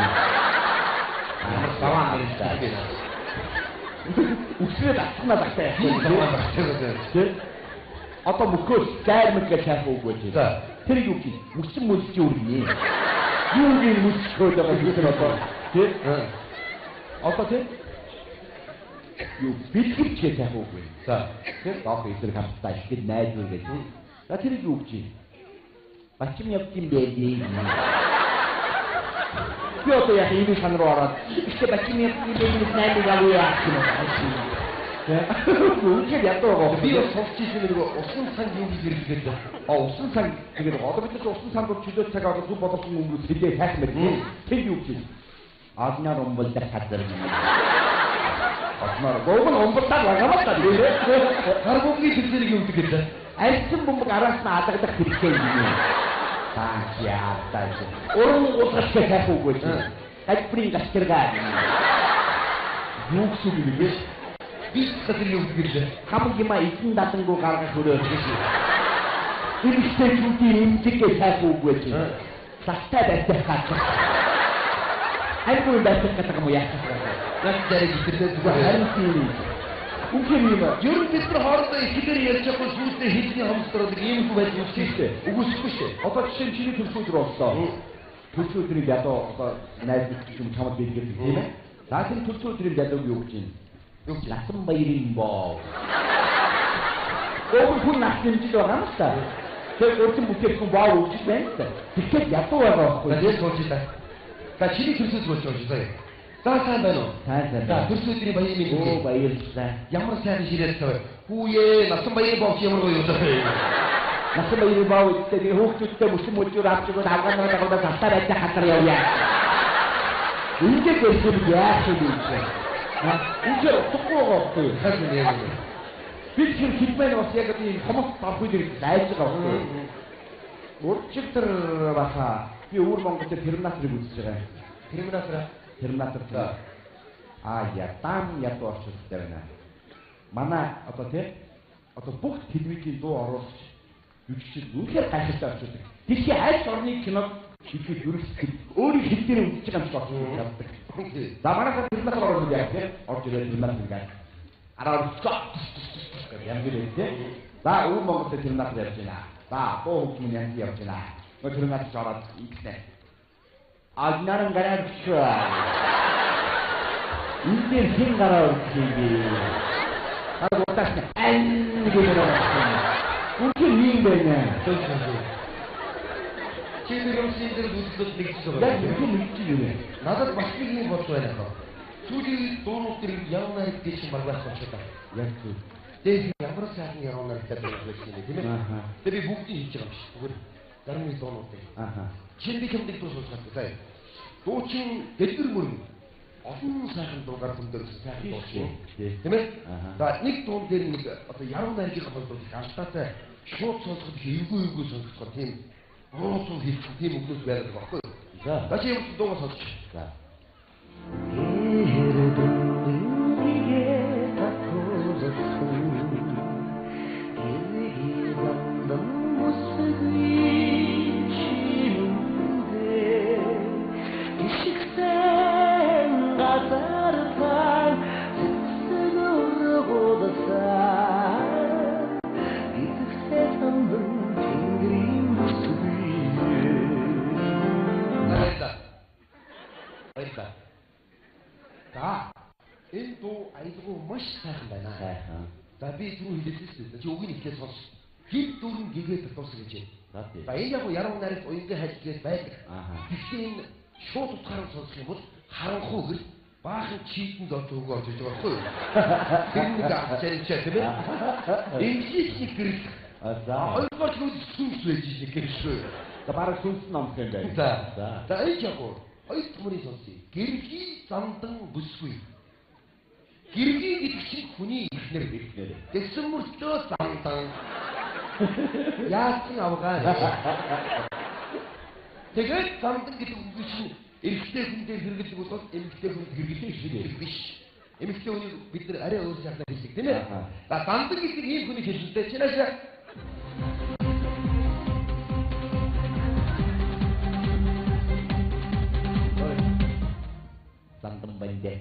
C: Ямар даваан юм бэ?
D: Үсрээд асганаа багтаа яах
C: Тийм
D: вэ?
C: даваан багтаа.
D: Тэ? Одоо мөхөөс зайрмаг гэж хайх үг байж
C: За.
D: байна. Тэр юу гэж мөсөн мөлжийн үргэнэ. Юу гэж мөсчхөөд байгаа юм бэ одоо? Тэ? Одоо тэ? Юу бэлгэвч гэж хайх үг байна.
C: За.
D: Тэр доох эсрэг хамтдаа ихэд найзуу гэж. За тэр юу гэж юм? Бачин явд юм байлээ. Би одоо яг ийм сан руу ороод ихтэй бачин явд юм байлээ найзуу явъя гэх юм. Тэ? Үнэхээр ядуу байгаа.
C: Би бас сонсч ирсэн нэг усан сан юу гэж хэлдэг лээ.
D: А усан сан тэгээд одоо бид нар усан сан руу чөлөө цаг аваад зүг болгосон өнгөрөх хэлээ хайх мэт. Тэр юу гэж юм? Одноор умбалдах газар юм. Одноор гоо нь умбалдах байгаа маа та тийм ээ.
C: Гар бөмбөгийн хэллэрийг юу гэдэг лээ.
D: Альсан бөмбөг араас нь алгадах хэрэгтэй юм. Таа яа таа. Уран уулгах хайх үг байж. Альбрын гаширгаа. Юу гэсэн үг юм бэ?
C: Би газар юу гэдэг лээ.
D: Хамаг юма эзэн далангуу гаргах өрөө гэж. Иргэстэй чүүдийн эмзэг гэж хайх үг байж. Ластай байх газар. Айгүй байх гэдэг юм уу яах вэ?
C: Наад зарыг ихэрлээ зүгээр
D: Харин тийм. Үнэхээр юм аа.
C: Ер нь бид нар хоорондоо ихэрлээр ярьж байгаа сүүлдээ хэлний хомсдороо нэг ийм хүн байж үсэх шүү дээ. Үгүйсэхгүй шүү дээ.
D: Одоо жишээ нь чиний төрсөн өдөр боллоо. Төрсөн өдрийг ядуу одоо найз нөхдөд юм чамд бэлгэлдэг тийм ээ. За тэр төрсөн өдрийг ядууг юу гэж юм?
C: Юу гэж?
D: Ласан баярын боо. Өөр хүн нас дэмжиж байгаа юм л та. Тэр урьдчилан бүтээгдэхүүн боо өгч байна л та. Тэгэхээр ядуу байгаа байхгүй
C: За яг сууж та. За чиний төрсөн өдөр болж байгаа заяа. За сайн байна уу?
D: Сайн сайн.
C: За төрсөн өдрийн баярын мэнд.
D: Оо баярлалаа.
C: Ямар сайхан ширээд тавь. Хүүе, насан баярын боо ямар гоё юм бэ?
D: Насан баярын боо гэдэг хүүхдүүдтэй мөсөн мөжүүр авч өгөөд авгаанаа дагуулаад залтаа байж хатар явъя.
A: Ингээд ярьсан яах юм бэ? Үнэхээр утгагүй байгаа байхгүй юу?
C: Хайр яг юм.
A: Би тэр хэлмээр бас яг ийм хомос давхуй дээр лайж байгаа байхгүй юу? Урчигдэр баха би өвөр Монгол дээр Терминаторыг үзэж байгаа.
C: Терминатор.
A: Терминатор. Аа ядам ядуу орчуултай байна. Манай одоо тий одоо бүх телевизийн дуу оруулагч жүжигчид үнэхээр гайхалтай орчуулдаг. Дэлхийн аль орны киног дэлхийд ерөөсөө өөрийн хэл дээр үзэж байгаа юм шиг орчуулж чаддаг. За манайхаа Терминатор оруулах яг тий орж ирээд Терминатор гэх. Араа гэх янз бүр тий. За өвөр Монгол дээр Терминатор явж байна. За дуу хөгжим янз явж байна. Нөгөө Терминатор ороод ингэнэ. Агнаран гараад шүү. Энэ дээр хэн гараа өгөх юм бэ? Гараг утаас нь ань гэж байна. Үнэхээр юм байна.
C: Чи тэр юмсын дээр үзлүүд нэгдсэн байгаа.
A: Яг үнэхээр нэгдэж юм.
C: Надад бас нэг юм бодол байна хаа. Сүүлийн дуунууд дээр ямар нарыг дэш баг байх болчиход байна.
A: Яг зөв.
C: Тэгээд ямар сайхан ямар нартай дуу байсан юм тийм ээ. Тэгээд би бүгдийг хийж байгаа юм биш. Зүгээр зарим нэг дуунууд дээр. Чинь би чамд нэг дуу сонсгоод заяа. Дуучин дэлгэр мөрөн олон сайхан дуугаар зөндөрсөн сайхан дуучин. Тийм ээ? За нэг дуун дээр нэг одоо яруу найргийн холбоотой их алдаатай шууд сонсоход их эвгүй сонсохгүй тийм муу суу хийх тийм үгнүүд байдаг байхгүй юу? За чи юм дуугаа сонсч.
A: За.
C: За энэ дуу аялгау маш сайхан байна.
A: Сайхан.
C: За би түрүү хэлсэн шүү дээ. Чи үгийг эхлээд сонс. Гид дүрэн гэгээ татуусан гэж байна. За энэ яг яруу найрагт уянгийн хайлт гэж байдаг. Гэхдээ энэ шууд утгаар нь сонсох юм бол харанхуй гэр баахан чийдэн зооч өгөө орж иж байгаа байхгүй юу? Тэр нэг ачаарчаа тийм ээ. Инглиш нэг гэрэл.
A: За
C: хоёрдугаар ч нүд сүнс байж нэг гэрэл шүү.
A: За бараг сүнс номх юм байна.
C: За. За энэ яг хоёр дахь мөрийг сонсъё. Гэргий замдан бүсгүй. Гэргий гэдэг чинь хүний эхнэр. Тэгсэн мөртлөө замдан. Яасан авгаа. Тэгээд замдан гэдэг үг чинь эрэгтэй хүн дээр хэрэглэдэг бол эмэгтэй хүнд хэрэглэх биш. Эмэгтэй хүнийг бид нар арай өөр сайхнаар хэлдэг тийм ээ. За замдан гэдэг ийм хүний хэлэлтэй чинаашаа.
A: Замдан бандэ.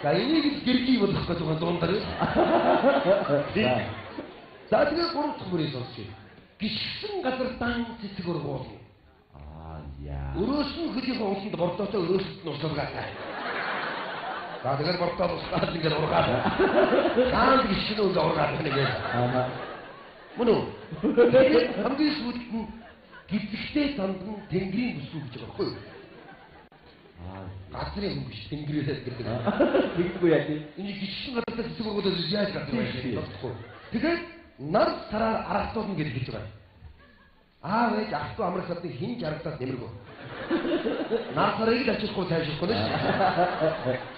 C: За энийг л гэргий болгох гэж байгаа дуун дээр. За тэгээ гурав дахь мөрийг сонсъё. Гიშгсэн газар дан цэцэг ургуулна.
A: Аа яа.
C: Өрөөс нь хөлийнхөө усанд бордоотой өрөөсөд нь усалгаатай. За тэгэхээр бордоо услаад ингээд ургаад. Хаанд гიშгэн үл ургаад байна гэж.
A: Аа.
C: Мөн үү? Тэгээд хамгийн сүүлд нь гизэгтэй зандан тэнгэрийн бүсгүй гэж байгаа байхгүй юу?
A: Аа.
C: Газрын хүн биш тэнгэрээс гэдэг.
A: Тэгдэггүй яа тий.
C: Энэ гიშгэн газартаа цэцэг ургуулаад яаж газар байх вэ? Бодохгүй. Тэгээд нар сараар аргатуулна гэж хэлж байгаа. Аав ээж ах トゥ амрах садны хин жаргадаас нэмэргүй. Нар сарыг л ачихгүй тайвшихгүй нь шүү.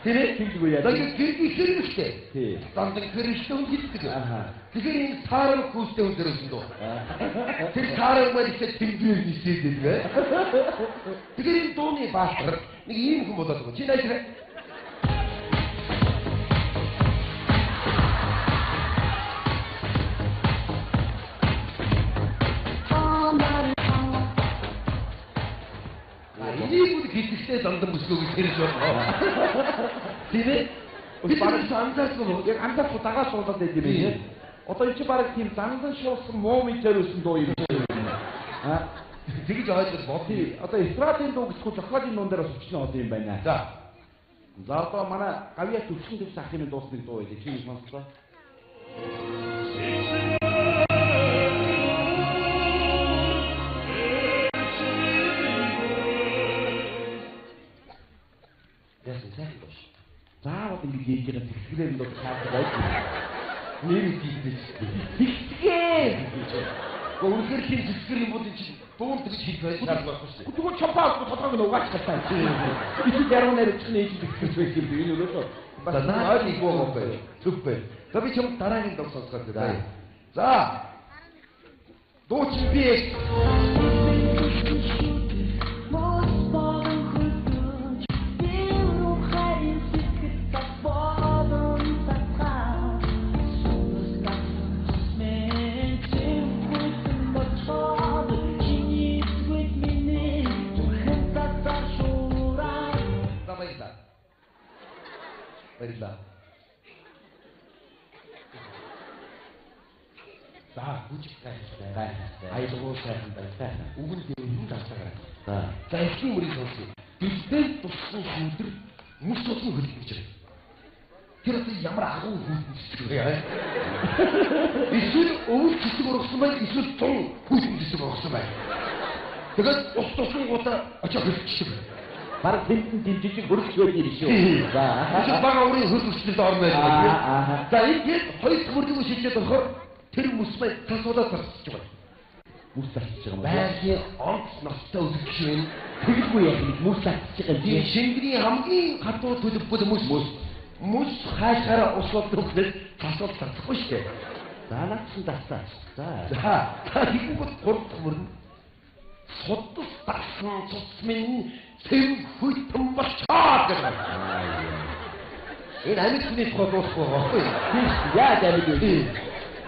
C: Тэр
A: Тэгдэггүй яа.
C: Тэгээд гэргий хэрэгтэй.
A: Тий.
C: Зандан хэрэгтэй хүн хэлдэг.
A: Аа.
C: Тэгэхээр энэ таарам хүүстэй хүн дөрөвсөн дөө. Тэр таарам маань ихтэй тэнгэрээр нисээд байдаг. Тэгэхээр энэ дууны баатар нэг ийм хүн болоод байгаа. Чи наашраа. Энийг үл хилэхдээ зандан бүсгүй гэж хэлж байна. Тийм ээ? Би бараг анзаарсан уу?
A: Яг анзаарахгүй дагаа суулгаад байд юм байна. Одоо энэ чи бараг тийм зандан шуусан муу мэдээр өсөн дуу юм шиг байна. Аа.
C: Тэгж ойлгож бодъё.
A: Тий. Одоо эстрадын дуу гэсгүй зохиолын дуун дээр бас өчнө од юм байна.
C: За.
A: За одоо манай гавьяа төвшин төвс ах юм дуусныг дуу байлээ. Чи сонсцоо.
C: Яасан сайхан дуу ш.
A: Заавал ингэж хийж байгаа тэгсгэлээр нь дуу цааш байж.
C: Нэр хийдэж.
A: Тэгсгээ.
C: Гэхдээ үнэхээр тийм цэцгэр юм бол энэ чинь дуун тэгж хийх байх шаардлага байхгүй шүү дээ.
D: Тэгвэл чопаа толгойг нь угаачих таа. Би яруу найрагч нь ээж тэгж байх юм. Энэ өрөөсөө
C: бас наад нэг боо байх. Зүг байх. За би чам дараагийн дуу сонсгоод байна. За. Дуучин би Баярлалаа. За, бүжиг гайхалтай. Аялгуу сайхан байна. Үгэн дээр нь дарсаа гараа. За, эхний мөрийг сонсъё. Дэлбэл туссан шүүдэр мөс усан хөлбөж гэж байна. Тэр одоо ямар агуу хүйтэн цэцэг вэ? Эсвэл өвөл цэцэг ургасан байна, эсвэл зун хүйтэн цэцэг ургасан байна. Тэгээд ус тусангуудаа очиж хөлчдөг.
D: Бараг тэмдэн тийм жижиг хөргөч байдаг юм шүү.
C: За. Тэр бага урын хөргөчлөлд орно байж байна. За ингээд хоёр дахь мөрийг шилжээд орохоор тэр мөс маань тасуудаа тарсчих байна.
D: Мөс тарсчих юм.
C: Байгалийн онц ностой үзэгч юм.
D: Тэгэлгүй яах юм мөс тарсчих юм.
C: Тийм шингэний хамгийн хатуу төлөвбөл мөс. Мөс хаашаараа ус болдог гэхэл тасууд тарсахгүй шүү дээ.
D: За наадсан тарсаа.
C: За. За тэгэнгүүт гурав дахь мөр нь судас дарсан цус минь сэв хүйтэн болчоод гэж байна. Энэ амьд хүний тухай дуусахгүй байгаа байхгүй юу?
D: Тийм шүү. Яаж амьд вэ?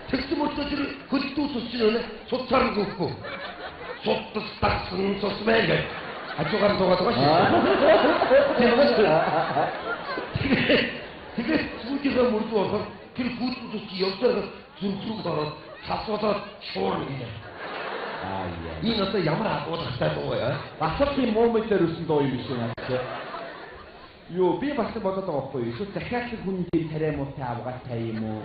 C: Тэгсэн мөртлөө тэр хөлдүү цус чинь өнө судсаар нь гүхгүй. Судас дарсан цус мэн гэж хажуугаар нь дуугаад байгаа шүү. Тийм үү? Тэгээд сүүдийнхээ мөрдөө орохоор тэр хүйтэн цус чинь явсаар зүрх рүү ороод цас болоод шуурна гинэ. Энэ одоо ямар агуулгатай дуу вэ?
D: Бас л тийм муу мэдлэр өсөн дуу юм биш үү надад. Юу би бас бодоод байгаа байхгүй юу? Эсвэл захиалах хүн тийм тариа муутай авгаатай юм уу?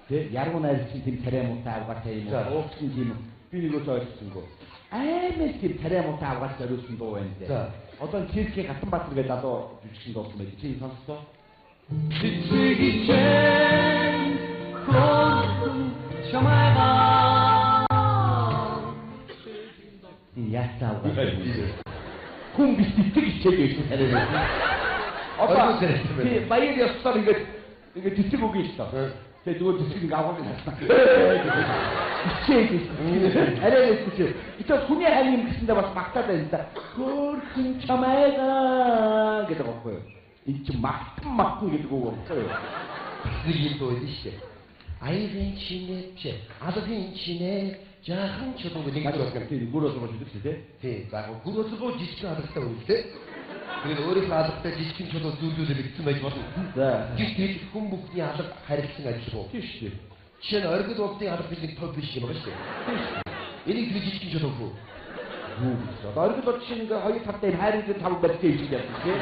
D: Тэ яруу найрагч тийм тариа муутай авгаатай юм уу? Уугчин тийм би нэг үл ойлгосонгүй. Аймаг тийм тариа муутай авгаас зориулсан дуу байна лээ. Одоо Чиркийн Гатанбаатар гэдэг залуу жүжигчин дуусан байж чи сонсдоо.
H: Цэцэгчэн хөрсөн чамайгаа
D: Яасан авгаас. Хүн биш цэцэг хичээл байсан тариа байсан. Одоо тий баяр ёслоор ингээд ингээд цэцэг өгье л доо. Тэгээ зүгээр цэцэг ингээд авгааг нь харсан. Хичээл байсан. Тариа байсан чи. Гэтэл хүний харь юм гэсэндээ бас магтаад байна л да. Хөөрхөн чамайгаа гэдэг байхгүй юу? Энэ чи магтан магтан гэдэг үг байхгүй юу?
C: Нэг юм дуу байсан шүү дээ. Аягийн чинээ чи алгын чинээ жаахан чулуу нэг дуу байна.
D: Тийм гүр болгож идэг шүү дээ.
C: Тийм. За гүр болгоо жижигхэн алгатай үйл дээ. Тэгээд өөрийнхөө алгатай жижигхэн чулуу зүүлдүүлээ бэлдсэн байж болно.
D: За.
C: Гэвч хүн бүхний алга харилцан ажиллах уу?
D: Тийм шүү дээ.
C: Жишээ нь оргил болдын алга бид нэг тов биш юм байна шүү дээ.
D: Тийм шүү.
C: Энийг тэр жижигхэн чулуу хөө.
D: Юу гэж. Одоо оргил бол жишээ нь ингээ 2 тавтай хайрын 5 барьсан юм шиг ярьсан тийм.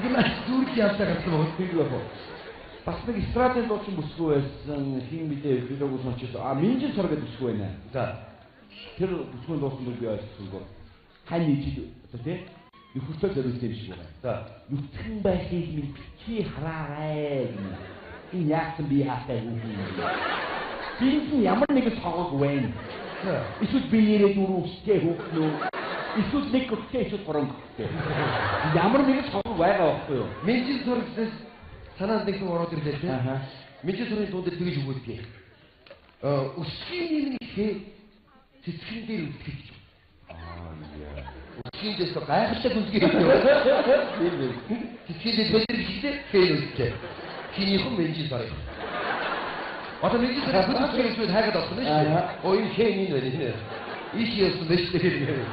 C: Тэр маш зүрх явсаа гарсан байгаа.
D: Тийм байх уу? Бас нэг эстрадын дуучин бүсгүй байсан. Хин мэдээ видеог сонсчихсон. А Минжин сор гэдэг бүсгүй байна.
C: За.
D: Тэр бүсгүйн дуусан үг би ойлгосонгүй. Хань ижил одоо тий нөхөртөө зориулсан юм шиг байна.
C: За.
D: Нүцгэн байхыг минь битгий хараарай гэнэ. Энэ яасан би хаатай хүүхэн юм бэ? Биэнд нь ямар нэгэн согог байна. Эсвэл би нэрээ дөрөв өстэй хүүхэн үү? Эсвэл нэг өстэй эсвэл гурван өстэй. Ямар нэгэн согог байгаа байхгүй юу?
C: Минжин сор гэсээс санаанд нэг юм ороод ирлээ тий. Минжин сорын дуун дээр тэгж өгөөдгийг. Өсгийн нэмний хээ цэцгэн дээр үлдэх гэж. Өсгийн дээс гайхалтай гүнзгий хэлдэг.
D: Тийм ээ.
C: Цэцгэн дээр бэлэр хээ үлдлээ. Хинийхэн Минжин сорыг. Одоо Минжин сорыг хөдөлгөөн гэж би хайгаад олох нь шүү дээ. Оо энэ хээ энэ байна энэ. Иш яасан байж дээ.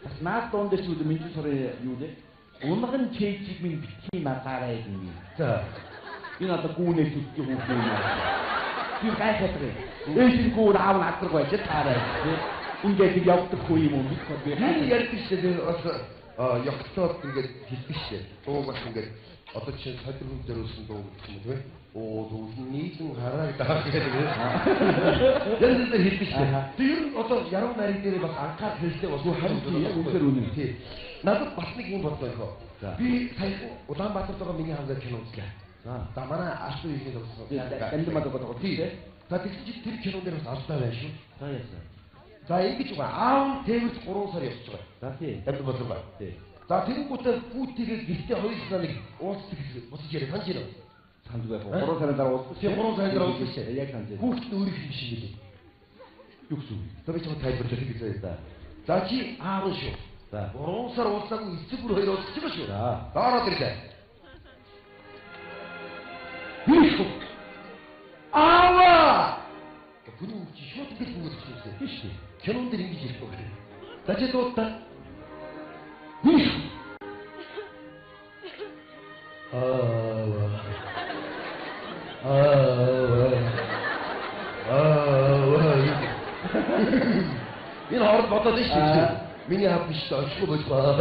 D: Бас наад дуун дээр ч үү Минжин сорын юу лээ? Унган чэйжийг минь битгий назаарай гэнэ.
C: За.
D: Энэ одоо гүүнээс үсгэх хүүхэн юм аа. Би гайхаад байгаа. Ээж нь гүүр аав нь адраг байж таарай. Ингээд нэг явдаг хүү юм уу мэдгүй би.
C: Энэ ярьдаг шүү дээ. Бас ёгцоод ингээд хэлдэг шүү дээ. Дууг бас ингээд одоо жишээ нь содор хүн зориулсан дуу гэх юм уу тийм ээ. Оо дүүл нийлэн хараа гэдэг гэдэг. Янз бүрээр хэлдэг шүү дээ. Тэр ер нь одоо яруу найраг дээр бас анхаарах хэрэгтэй болсон
D: Харин тийм яг үнэхээр үнэн.
C: Тий. Надад бас нэг юм бодлоо их.
D: За.
C: Би саяхан Улаанбаатарт байгаа миний хамгаалал кино үзлээ.
D: За.
C: За манай алсан үеийн тоглосон.
D: Гандмад байгаа
C: Тий.
D: тий.
C: За тэгсэн чинь тэр кинон дээр бас алдаа байна шүү.
D: За яасан.
C: За ингэж байгаа. Аав нь тээвэрт 3 сар явчихж байгаа.
D: За тий.
C: Амьд болов.
D: Тий.
C: За тэгэнгүүтээ хүүтэйгээ гэртээ хоёулаа нэг уулздаг буцаж яриа санаж байна уу?
D: Санаж байх. 3 сарын дараа уулзсан.
C: Тий 3 сарын дараа уулзсан шээ.
D: Яг санаж байна.
C: Хүүхэд нь өөрийнх юм шиг билээ.
D: Юу гэсэн үг?
C: За би чамд тайлбарлах гэж байна.
D: За.
C: За чи аав нь шүү.
D: За.
C: 3 сар уулзаагүй эцэг бүр хоёр уулзчих юм шүү.
D: За.
C: За ороод ирлээ.
D: Юу?
C: Аава! Хүний үг чи шууд ингэж бүүгдэх юм шүү.
D: Биш үү?
C: Кинон дээр ингэж ярихгүй байна. За чи дуудаа. Аава. Аава. Аава. Энэ хооронд бодоод шүү дээ. Миний хав биш л очихгүй болж байгаа.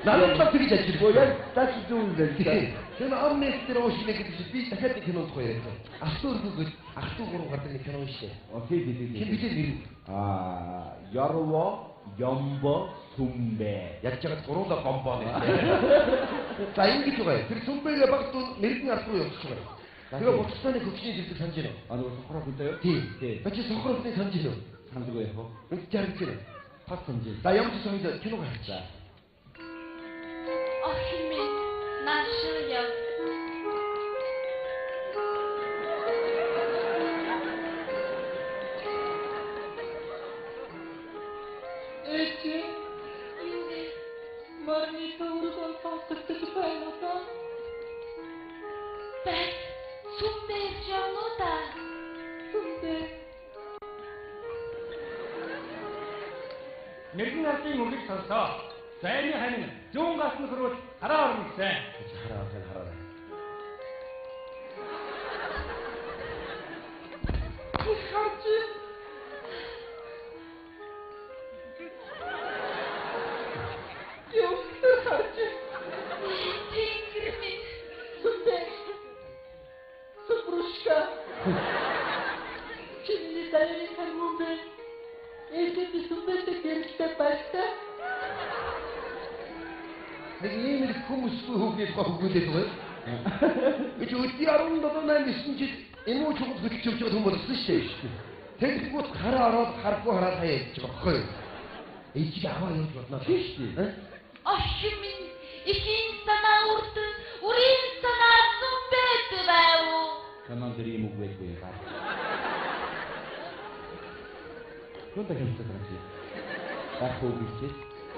C: Надад л тэгж ажиллахгүй
D: Яг тас зүүн л дээ.
C: Тэр ам нэг дээр уушиг гэдэг чинь би дахиад нэг кинонд гоё яриад. Ах トゥ өргөгөл ах トゥ гурав гардаг нэг кино шүү дээ.
D: Тий тий тий.
C: Хин билээ нэр нь?
D: Аа, Ярво, Ямбо, Сүмбэ.
C: Яаж яагаад гуруула бомбоо нэртэй. За ингэж байгаа. Тэр Сүмбэгээ баг дүү мэрэгэн ард руу явчих байгаа. Тэгээ Буцааны хөгжлийн зэрэг санаж байна уу?
D: А нөгөө сохроо хүнтэй юу?
C: Тий.
D: Тий.
C: За чи сохроо хүнийг санаж байна уу?
D: Санадгүй яг уу?
C: Үгүй жаргаж байна.
D: Тас санаж байна.
C: За ямар ч байсан хоёул киног харчих.
F: Охин минь наашаа яв.
H: Ээжээ,
F: Юу вэ?
H: морины төврөл сонсогдож байна даа.
F: Бай. Сүмбэ ирж явна уу да?
H: Сүмбэ.
E: Мэргэн ардын үгийг сонсоо. Зайны ханин зүүн галт нь хөрвөл хараа орно гэсэн.
C: Хараа хараа.
H: Их харж байна. Ёстой харж байна.
F: Тэнгэр минь.
H: Сүмбэ. Сүмбрушка. Чиний дайрын хармун бэ? Ээжээ би сүмбэтэй гэрэлтэй баяртай.
C: Нэг ийм л хүмүүсгүй хүүхний тухай хөгүүлээд байгаа. Би чи өдний 17 8 9 жил эмүү чухал хөдөлж явж байгаа хүн болсон шүү дээ. Тэгэнгүүт хараа ороод харахгүй хараад хаяа явж байгаа байхгүй юу? Ээжийг аваа явж бодноо.
D: Тийм шүү дээ.
F: Охин минь ихийн санаа урд үрийн санаа сүмбэд байв.
D: Канон дээр ийм үг байдгүй юм байна. Юун дахин хэлсэн юм чи? Байхгүй гэж.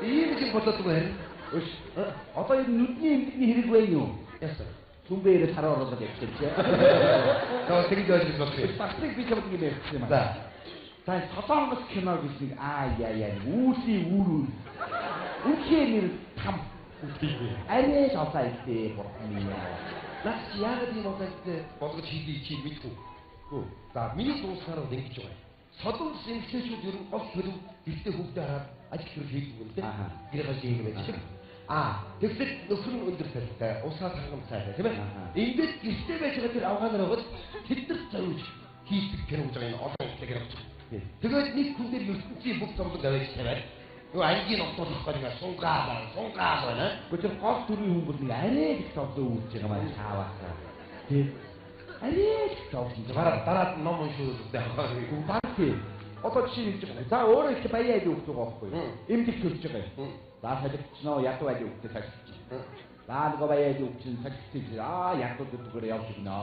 C: Ийм юм болоод байгаа харин.
D: Өш. Одоо энэ нүдний эмдэгний хэрэг байна юу?
C: Яасан.
D: Сүмбэ ирээд хараа оруулаад явчихсан чи.
C: За тэгж ойлгож болох юм.
D: Бас нэг би чамд юм ярьсан юм аа.
C: За.
D: За Солонгос кино гэж нэг аа яа яа үүсийн үр үр. Үнэхээр нэр там. Арай л олоо ихтэй бурхан яа.
C: Наад чи яагаад ийм одоо ихтэй болгож хийдгийг чи мэдгүй.
D: Хөө.
C: За миний дуусгаар бол ингэж байгаа. Солонгос эмэгтэйчүүд ер нь гол төлөв гэртээ хүүхдээ хараад ажил хэрэг хийдэг юм те.
D: Аха.
C: Гэр гаж юм байж тийм. Аа тэгэхээр нөхөр нь өндөр тавьтай, усаа хангамтай тийм ээ.
D: Аха.
C: Ингээд гэртээ байж байгаа тэр авгаанаар бол тэд нар зориулж хийдэг кино гэж байгаа энэ олон улсын кино гэж.
D: Тий.
C: Тэгээд нэг хүн дээр ертөнцийн бүх зовлон аваад тавиад юу ангийн нотолох гэдэг нь сунгаа байна, сунгаа байна.
D: Гэхдээ тэр гол төрийн хүн бол нэг арай л их зовлон үүсэж байгаа маа чааваасаа. Тий. Арай л их зовлон.
C: Дараа дараад ном уншуулдаг.
D: Баг тий. Одоо жишээ хэлж байгаа. За өөрөө их баяа айлын хүүхд байгаа байхгүй юу? Эмдэгч хөрж байгаа юм. За солигдчихноо ядуу айлын хүүхдээ солигдчих. За нөгөө баяа айлын хүүхд чинь солигдчих. Аа ядуу зүгээр явж гинэ.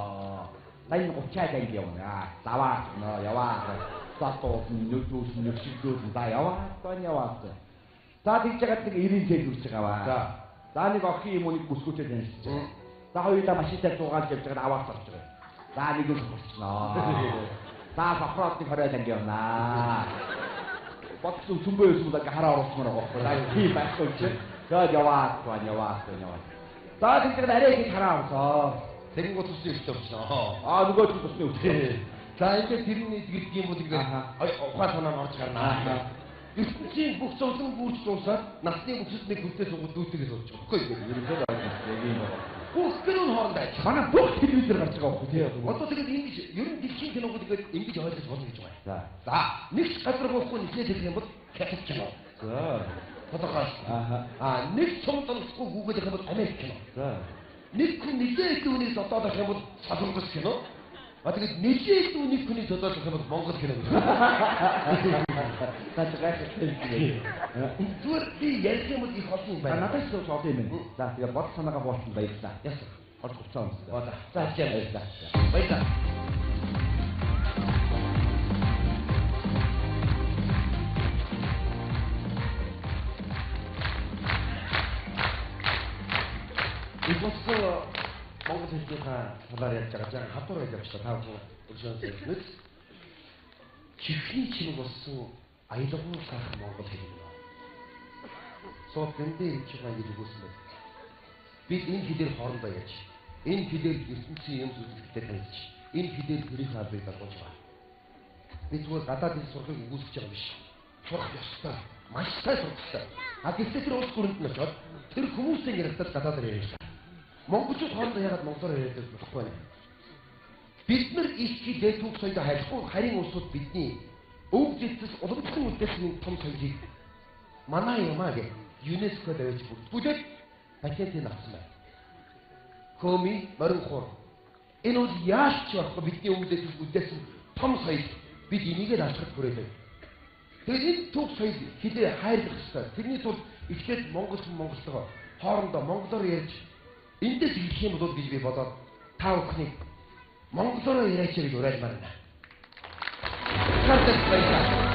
D: За энэ 30 айл анги явна. Заваа гинэ яваа. За дуулна, нүдүүс, нөхшөлдөөс за яваа. За яваа. За тэгж яагаад нэг 90 цэл үрж байгаа баа.
C: За.
D: За нэг охин юм уу нэг бүсгүүтэй танилцж байгаа. За хоёулаа машинтай зуугаал явж байгаад аваад орж байгаа. За нэг нь сохорчихноо. За сохроод нэг 20 анги явнаа. Бодсон сүмбэ байсан бол ингээ хараа оруулсмаар байгаа байхгүй. За тийм байхгүй чи. Тэгээд яваад байна, яваад байна, яваад. За тэгж яагаад арай их хараа орсон.
C: Тэгэнгүүт тусны өвчтөй болчихно.
D: Аа нөгөө чинь тусны өвчтөй.
C: За ингээд тэрний тэгдэг юм бол ингээд
D: Аха.
C: ухаан санаа нь орж гарна.
D: Аха.
C: Ертөнцийн бүх зовлон гүйж дуусаад насны бүсэд нэг хүнтэй суугаад дүүтэйгээ сууж байгаа байхгүй юу?
D: Ерөнхийдөө ойлгомжтой юм байна.
C: Бүх кино нь хоорондоо адилхан.
D: Манай бүх телевизээр гарч байгаа байхгүй тий.
C: Одоо тэгээд ингэж ер нь дэлхийн киногууд ингээд ингэж ойлгож болно гэж байгаа.
D: За.
C: За, нэг ч газар буухгүй нэлээд хэлэх юм бол хятад кино.
D: За.
C: Тодорхой.
D: Аха.
C: Аа, нэг цум донцгүй гүгээд явах юм бол Америк кино.
D: За.
C: Нэг хүн нэлээд хэдэн хүнийг зодоолох юм бол солонгос кино. А тэгээд нэлээд хэдэн нэг хүнийг зодоолох юм бол монгол кино гэж.
I: Наач гайхалтай юм.
C: Зүгээр би ярих юм бол их олон юм байна.
I: Надад ч олон юм байна. За тэгээ бодол санаагаа хуваалцсан баярлалаа.
C: Яасан.
I: Орж хуцаа өмсөө.
C: За
I: За баярлалаа.
C: Баярлалаа. Их болсон Монгол хэлнийхаа талаар ярьж байгаа жаахан хатуур байж явчихлаа. Та бүхэн өршөөнсөн нэг чихний чимэг болсон аялгау сарах монгол хэл юм. Сууд дэндээ ирж байгаа гэж үгүйсэн байна. Бид энэ хэлээр хоорондоо ярьж, энэ хэлээр ертөнцийн юм зүйлстэй танилцж, энэ хэлээр төрийн албыг дагуулж байгаа. Би зүгээр гадаад хэл сурахыг үгүйсгэж байгаа биш. Сурах ёстой. Маш сайн сурах ёстой. А гэхдээ тэр улс өрөнд нь очиод тэр хүмүүстэй ярихдаа гадаадаар яриа. Монголчууд хоорондоо яагаад монголоор яриад болохгүй вэ? Бид нар их хэлээ түүх соёлоо хайрлахгүй харин улсууд бидний өв зэцэс уламжлан үлдээсэн энэ том соёлыг манай юмаа гэх ЮНЕСКО давж бүртгүүлээд патентыг авсан байна. Коми морин хуур. Энэ бол яаж ч болохгүй бидний өв зэцэс үлдээсэн том соёл бид энийг л алхах хүрээлээ. Тэгээд энэ түүх соёл хэлээ хайрлах ёстой. Тэрний тулд эхлээд монгол хүн монголтойгоо хоорондоо монголоор ярьж эндээс эхлэх юм болов гэж би бодоод та бүхнийг монголоор яриач гэж уриалмаар байна. Баярлалаа.